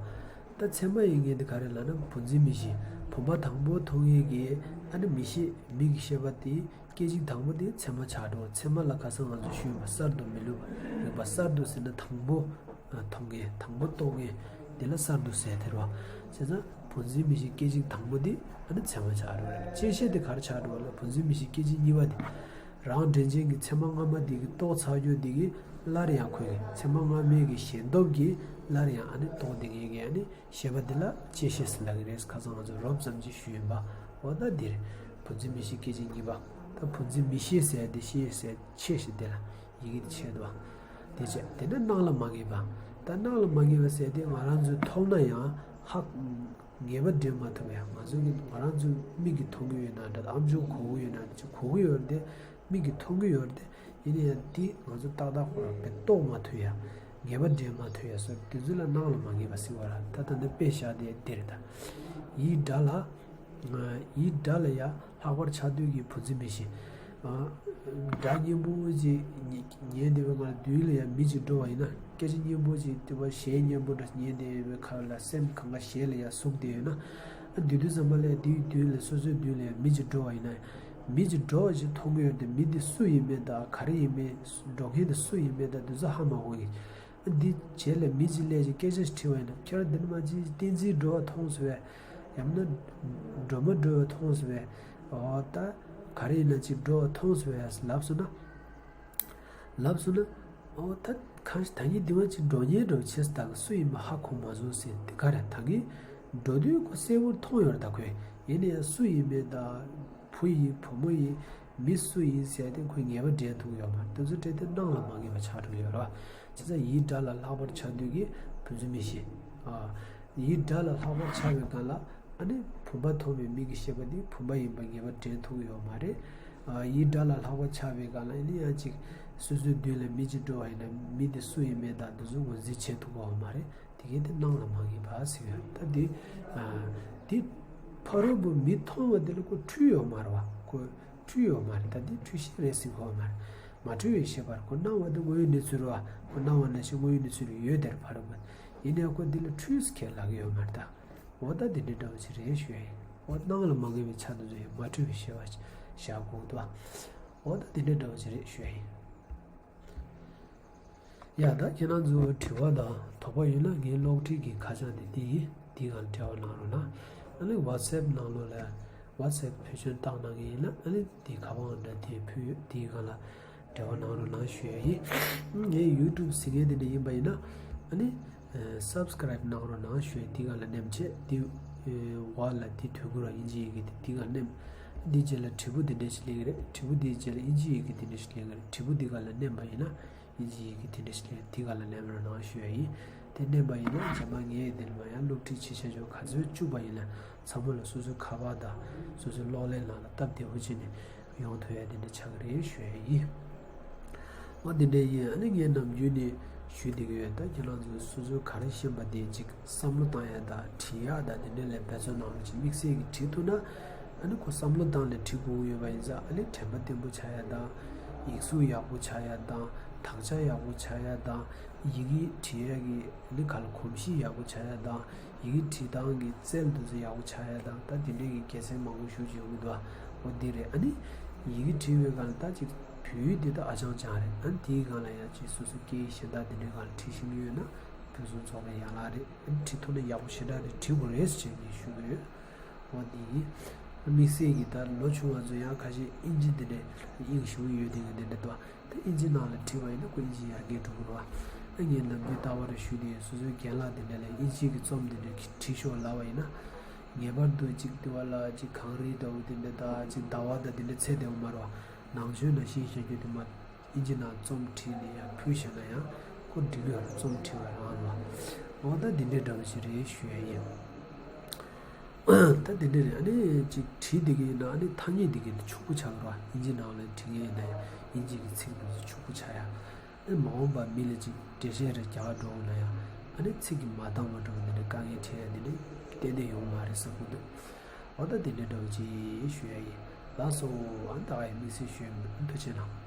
ད་ཚད་མ་ཡིན་མཁན་དེ་ག་རེ་ལབ་ན་བུམ་འཛིན་མིག་ཤེས་བུམ་པ་དང་པོ་མཐོང་མཁན་གྱི་ཨ་ནི་མིག་ཤེས་མིག་གི་ཤེས་པ་དེ། སྐད་ཅིག་དང་པོ་དེ་ཚད་མ་ཆགས་འགྲོ། ཚད་མ་ལ་ཁ་སང་ང་ཚོས་ཞུས་པ་གསར་དུ་མི་བསླུ་བ། རིག་པ་གསར་དུ་ཟེར་ན་དང་པོ་མཐོང་མཁན་དང་པོ་རྟོགས་མཁན་དེ་ལ་གསར་དུ་ཟེར་དེ་རེད་བ། བྱས་ཙང་བུམ་འཛིན་མིག་ཤེས་སྐད་ཅིག་དང་པོ་དེ་ཨ་ནི་ཚད་མ་ཆགས་འགྲོ་རེད། བཅད་ཤེས་དེ་ག་རེ་ཆགས་འགྲོ་བ་ལ་བུམ་འཛིན་མིག་ཤེས་སྐད་ཅིག་གཉིས་པ་དེ། རང་འདྲེན་ཅན་གྱི་ཚད་མ་སྔ་མ་དེ་གི་རྟོགས་ཚར་རྒྱུ་དེ་གི་སླར་ཡང་ཁོའི་ཚད་མ་སྔ་མའི་གི་ཞེན་སྟོབས་ཀྱིས་སླར་ཡང་ཨ་ནི་རྟོགས་བསྡད་མཁན་གྱི་ཨ་ནི། ཞེས་པ་འདི་ལ་བཅད་ཤེས་ཟེར་ལབ་ཀྱི་རེད། ཁ་སང་ང་ཚོས་རོབ་ཙམ་ཅིག་ཞུས་ཡིན་པ། འོ་ད་འདིར་བུམ་འཛིན་མིག་ཤེས་སྐད་ཅིག་གཉིས་པ། ད་བུམ་འཛིན་མིག་ཤེས་ཟེར་དེ་ཤེས་ཟེར་ཆེ་ཞེས་དེ་ལ་ཡི་གེ་དེ་ཆེ་འདུག་དེ་བྱས་དེ་ནས་སྣང་ལ་མ་ངེས་པ། ད་སྣང་ལ་མ་ངེས་པ་ཟེར་དེ་ང་རང་ཚོས་མཐོང་ན་ཡང་ཧ་ངེས་པ་འདྲེན་མ་ཐུབ་ཡང་ང་ཚོ་གི་ང་རང་ཚོའི་མིག་གིས་མཐོང་གི་ཡོད་ན་འདྲ་ཨམ་ཅོག་གོ་གི་ཡོད་ན་འདྲ་གོ་གི་ཡོད་རེད་དེ། མིག་གིས་མཐོང་གི་ཡོད་རེད་དེ། ཡིན་ན་ཡང་འདི་ང་ཚོ་ཏག་ཏག་ཁོ་རང་དཔེ་རྟོགས་མ་ཐུབ་ཡ། ངེས་པ་འདྲེན་མ་ཐུབ་ཡ་སོགས་དེ་ཚོ་ལ་སྣང་ལ་མ་ངེས་པ་ཟེར་བ་ར། ད་ལྟ་འདི་དཔེ་བཞག་དེ་འདི་རེད་ད། ཡིག་སྒྲ་ལ། ཡིག་སྒྲ་ལ་ཡ་ལྷག་པར་ཆགས་དུས་ཀྱི་བུ་འཛིན་མི་ཤེས། སྒྲ་སྙན་པོ་ཅིག་ཉན་བསྡད་པའི་ངང་ལ་མདུན་ལ་ཡ་མི་ཅིག་འགྲོ་བ་ཡིན་ན་སྐད་ཆ་སྙན་པོ་ཅིག་དེ་བ་གཞས་སྙན་པོ་འདྲ་ཉན་བསྡད་པའི་ཁ་ལ་སེམས་གང་ག་གཞས་ལ་ཡ་ཟུག་བསྡད་ཡོད་ན། ཨ་དེ་དུས་ཙམ་པ་ལ་དེའི་མདུན་ལ་སོ་སོའི་མདུན་ལ་ཡ་མི་ཅིག་འགྲོ་བ་ཡིན་ན། མི་ཅིག་འགྲོ་བ་ཅིག་མཐོང་གི་ཡོད་དེ་མི་དེ་སུ་ཡིན་མིན་དང་ག་རེ་ཡིན་མིན་འགྲོ་མཁན་དེ་སུ་ཡིན་མིན་དང་དེ་ཚོ་ཧ་མ་གོ་གི། ཨ་འདི་རྗེས་ལ་མི་ཅིག་སླེབས་ཅིག་སྐད་ཆ་ཞིག་དྲིས་པ་ཡིན་ན་ཁྱེད་རང་འདི་ནས་མར་ཅིག་བསྟན་འཛིན་འགྲོ་བ་མཐོང་སོང་བས། ཡང་ན་སྒྲོལ་མ་འགྲོ་བ་མཐོང་སོང་བས། འོ་ད་ག་རེ་ཡིན་ན་ཅིག་འགྲོ་བ་མཐོང་སོང་བས་ལབ་སོང་ན། ལབ་སོང་ན། ཨོ་ད་གང་ཞིག་ད་ངས་འདི་བ་ཅིག་འགྲོ་ཉེན་འགྲོ་བྱེད་ས་ད་ག་སུ་ཡིན་པ་ཧ་གོ་མ་སོང་ཟེར་དེ་ག་རེད། ད་ངས་འགྲོ་དུས་ཁོ་གསལ་པོར་མཐོང་ཡོད་རེད། ད་ཁོས་ཡིན་ན་ཡང་སུ་ཡིན་མིན་ད་བུ་ཡིན་བུ་མོ་ཡིན་མི་སུ་ཡིན་ཟེར་དེ་ཁོས་ངེས་པ་འདྲེན་ཐུབ་ཡོད་མ་རེད། དེ་ཚོ་དྲན་དེ་སྣང་ལ་མ་ངེས་པ་ཆགས་འགྲོ་ཡོད་རེད། བྱས་ཙང་ཡིག་སྒྲ་ལ་ལྷག་པར་ཆགས་དུས་ཀྱི་བུ་འཛིན་མི་ཤེས། ཨ། ཡིག་སྒྲ་ལ་ལྷག་པར་ཆགས་པའི་སྒང་ལ། ཨ་ནི་བུམ་པ་མཐོང་བའི་མིག་གི་ཤེས་པ་འདི་བུམ་པ་ཡིན་པ་ངེས་པ་འདྲེན་ཐུབ་ཀྱི་ཡོད་མ་རེད། ཨ། ཡིག་སྒྲ་ལ་ལྷག་པར་ཆགས་པའི་སྒང་ལ་ཨ་ནི་ཡང་ཅིག་སོ་སོའི་མདུན་ལ་མི་ཅིག་འགྲོ་བ་ཡིན་ན་མི་དེ་སུ་ཡིན་མིན་དང་དེ་ཚོ་ངོས་འཛིན་བྱེད་ཐུབ་ཀྱི་ཡོད་མ་རེད། དེ་གས་དེ་སྣང་ལ་མ་ངེས་པ་ཟེར་ཡོད། ད་འདི། ཨ། འདི་ཕ་རོལ་པོ་མི་མཐོང་བ་འདི་ལ་ཁོ་འཁྲུལ་ཡོད་མ་རེད་བ། ཁོ་འཁྲུལ་ཡོད་མ་རེད། ད་འདི་འཁྲུལ་ཤེས་རེད་ཟེར་གྱི་ཡོད་མ་རེད། མ་འཁྲུལ་བའི་ཤེས་པར་ཁོ་སྣང་བ་འདི་དངོས་ཡོད་གནས་ཚུལ་རེད་བ། ཁོ་སྣང་བ་ནང་བཞིན་དངོས་ཡོད་གནས་ཚུལ་ཡོད་དེར་ཕ་རོལ་པོ། ཡིན་ནའང་ཁོ་འདི་ལ་འཁྲུལ་ཟེར་ཁས་ལེན་གྱི་ཡོད་མ་རེད་ད། འོ་ད་འདི་འདྲའི་འདྲ་བོ་ཅིག་རེད་ཞུ་ཡ་ཡིན། འོ་སྣང་ལ་མ་ངེས་པའི་ཆ་དེ་ཚོ་ཡང་མ་འཁྲུལ་བའི་ཤེས་པ་བཞག་དགོས་འདུག་འོ་ད་འདི་འདྲའི་འདྲ་བོ་ཅིག་རེད་ཞུ་ཡ་ཡིན། ཡ་ད་ཁྱེད་རང་ཚོ་དྲི་བ་དང་དོགས་པ་ཡོད་ན་ངའི་གློག་བརྙན་གྱི་ཁ་བྱང་དེ་འདི་ཡིན། འདི་སྒང་ལ་འབྲེལ་བ་གནང་རོགས་གནང་། ཨ་ནི་WhatsApp་ནང་ལོགས་ལ་WhatsApp་ཕུལ་བྱུང་བཏང་གནང་གི་ཡིན་ན་ཨ་ནི་འདི་ཁ་པར་འདྲ་དེ་ཕུལ་ཡོད། འདི་སྒང་ལ་འབྲེལ་བ་གནང་རོགས་གནང་ཞུ་ཡ་ཡིན། ངའི་YouTube་ཟིན་མཁན་དེ་འདྲ་ཡིན་པ་ཡིན་ན་ཨ་ནི་Subscribe་གནང་རོགས་གནང་ཞུ་ཡ། འདི་སྒང་ལ་མནན་བྱས་འདི་འོག་ལ་འདི་དུས་འཁོར་དབྱིན་ཇི་ཡི་གེ་དེ་འདི་སྒང་མནན། འདིའི་རྗེས་ལ་དྲིལ་བུ་འདི་འདྲ་ཞིག་སླེབས་ཀྱི་རེད། དྲིལ་བུ་འདིའི་རྗེས་ལ་ཨིན་ཇིའི་ཡི་གེ་འདི་འདྲ་ཞིག་སླེབས་ཀྱི་རེད། དྲིལ་བུ་འདི་སྒང་ལ་མནན་པ་ཡིན་ན་ཨིན་ཇིའི་ཡི་གེ་འདི་འདྲ་ཞིག་སླེབས། འདི་སྒང་ལ་མནན་པ་གནང་ཞུ་ཡ་ཡིན། དེ་མནན་པ་ཡིན་ན་རྗེས་མ་ངས་འདི་ནས་མར་ཡང་སློབ་ཁྲིད་བྱེད་བྱ་ཆོག་ག་ཚོད་བཅུག་པ་ཡིན་ན་ཚང་མ་ལ་སོ་སོའི་ཁ་པར་དང་སོ་སོའི་གློག་ཀླད་ནང་ལ་སྟབས་བདེ་པོ་བྱས་ནས་ཡོང་ཐུབ་ཡ་འདི་འདྲ་ཆགས་ཀྱི་རེད་ཞུ་ཡ་ཡིན། འོ་འདི་འདྲ་ཡིན། ཨ་ནི་ངས་ནམ་རྒྱུན་ནས་ཞུ་བསྡད་ཀྱི་ཡོད། ད་ཁྱེད་རང་ཚོས་སོ་སོའི་ག་རེ་ཤེས་པ་དེ་ཅིག་བསམ་བློ་བཏང་ཡ་དང་བྲིས་ཡ་དང་དེ་འདྲ་ལ་འབད་བརྩོན་གནང་རོགས་གྱིས། དམིགས་བསལ་གྱི་བྲིས་ཐུབ་ན་ཨ་ནི་ཁོ་བསམ་བློ་བཏང་ནས་བྲིས་དགོས་ཀྱི་ཡོད་པ་ཡིན་ཙང་ཨ་ནི་དྲན་པ་བརྟན་པོ་ཆགས་ཡ་དང་ཡིག་གཟུགས་ཡག་པོ་ཆགས་ཡ་དང་དག་ཆ་ཡག་པོ་ཆགས་ཡ་དང་ཡི་གེ་བྲིས་ཡ་གི་ཨ་ནི་ག་ལ་གོམས་གཤིས་ཡག་པོ་ཆགས་ཡ་དང་། ཡི་གེ་བྲིས་སྟངས་ཀྱི་རྩལ་འདུག་ཚེ་ཡག་པོ་ཆགས་ཡ་དང་ད་དེ་འདྲའི་གི་དགེ་མཚན་མང་པོ་ཞེ་པོ་ཅིག་ཡོང་གི་འདུག་འོ་འདི་རེད། ཨ་ནི་ཡི་གེ་བྲིས་པའི་སྒང་ལ་ད་ཅིག་བོད་ཡིག་འདི་ད་ཨ་ཅང་ཅང་རེད། ཨ་ནི་དེའི་སྒང་ལ་ཡང་ཅིག་སོ་སོ་སྐད་ཡིག་གཞན་དག་དེ་འདྲའི་སྒང་ལ་བྲིས་ཤེས་ཀྱི་ཡོད་ན་ཕུན་སུམ་ཚོགས་པའི་ཡན་ལག་རེད། ཨ་ནི་བྲིས་ཐུབ་ན་ཡག་པོ་ཞེ་དྲག་རེད། བྲིས་དགོས་རེད་ཅེས་ངས་ཞུ་གི་ཡོད། འོ་འདི་ཡིན། དམིགས་བསལ་གྱི་ད་ལོ་ཆུང་བ་ཚོ་ཡང་ཁ་ཤས་ཨིན་ཇི་འདི་འདྲའི་དབྱིངས་ཞུགས་ཡོད་དེ་གི་འདི་འདྲ་འདུག་ད་ཨིན་ཇི་ནང་ལ་བྲིས་པ་ཡིན་ན་ཁོ་ཨིན་ཇི་ཡར་རྒྱས་འགྲོ་གི་རེད་བ། ཨ་ངས་ནམ་རྒྱུན་ལྟ་བ་རེ་ཞུས་ཏེ་སོ་སོའི་རྒན་ལགས་དེ་འདྲ་ལ་ཨིན་ཇི་གི་རྩོམ་དེ་འདྲ་བྲིས་ཤོག་ལབ་པ་ཡིན་ན། ངེས་པར་དུ་ཅིག་དེ་བ་ལ་ཅིག་གངས་རི་ལྟ་བུ་དེ་འདྲ་དང་ཅིག་ཟླ་བ་དང་དེ་འདྲ་ཚད་ལྡན་པ་མ་རེད་བ། ནང་ཆོས་ནང་བཞིན་བཤད་རྒྱུ་དེ་མ་ཨིན་ཇི་ནང་རྩོམ་བྲིས་ནས་ཡང་ཕུལ་ཤེས་ན་ཡང་ཁོ་འགྲིག་གི་ཡོད་རེད། རྩོམ་བྲིས་པ་རང་ལ། འོ་ད་དེ་འདྲའི་འདྲ་བ་ཞིག་རེད་ཞུ་ཡ་ཡིན། ད་དེ་འདྲ་རེད། ཨ་ནི་ཅིག་བྲིས་བསྡད་ཀྱི་ཡིན་ན་ཨ་ནི་ཐ་སྙད་འདི་གའི་ཕྱུག་པོ་ཆགས་ཀྱི་རེད་བ། ཨིན་ཇི་ནང་ལ་བྲིས་མཁན་ཡིན་ན་ཡང་ཨིན་ཇི་གི་ཚིག་དེ་ཚོ་ཕྱུག་པོ་ཆགས་ཡ། ཨ་ནི་མ་འོངས་པ་མི་ལ་ཅིག་འགྲེལ་བཤད་རེ་རྒྱག་འགྲོ་འོང་ན་ཡང་ཨ་ནི་ཚིག་གི་མ་འདང་བ་འགྲོ་བ་འདི་འདྲའི་དཀའ་ངལ་འཕྲད་ཡ་འདི་འདྲ་ཏན་ཏན་ཡོང་མ་རེད་བསམ་གྱི་འདུག་འོ་ད་དེ་འདྲའི་འདྲ་བ་ཅིག་ཞུ་ཡ་ཡིན། ལགས་སོ། ཨ་ནི་ད་ག་ཡི་དམིགས་བསལ་ཞུ་ཡ་མི་འདུག་ཐུགས་རྗེ་གནང་།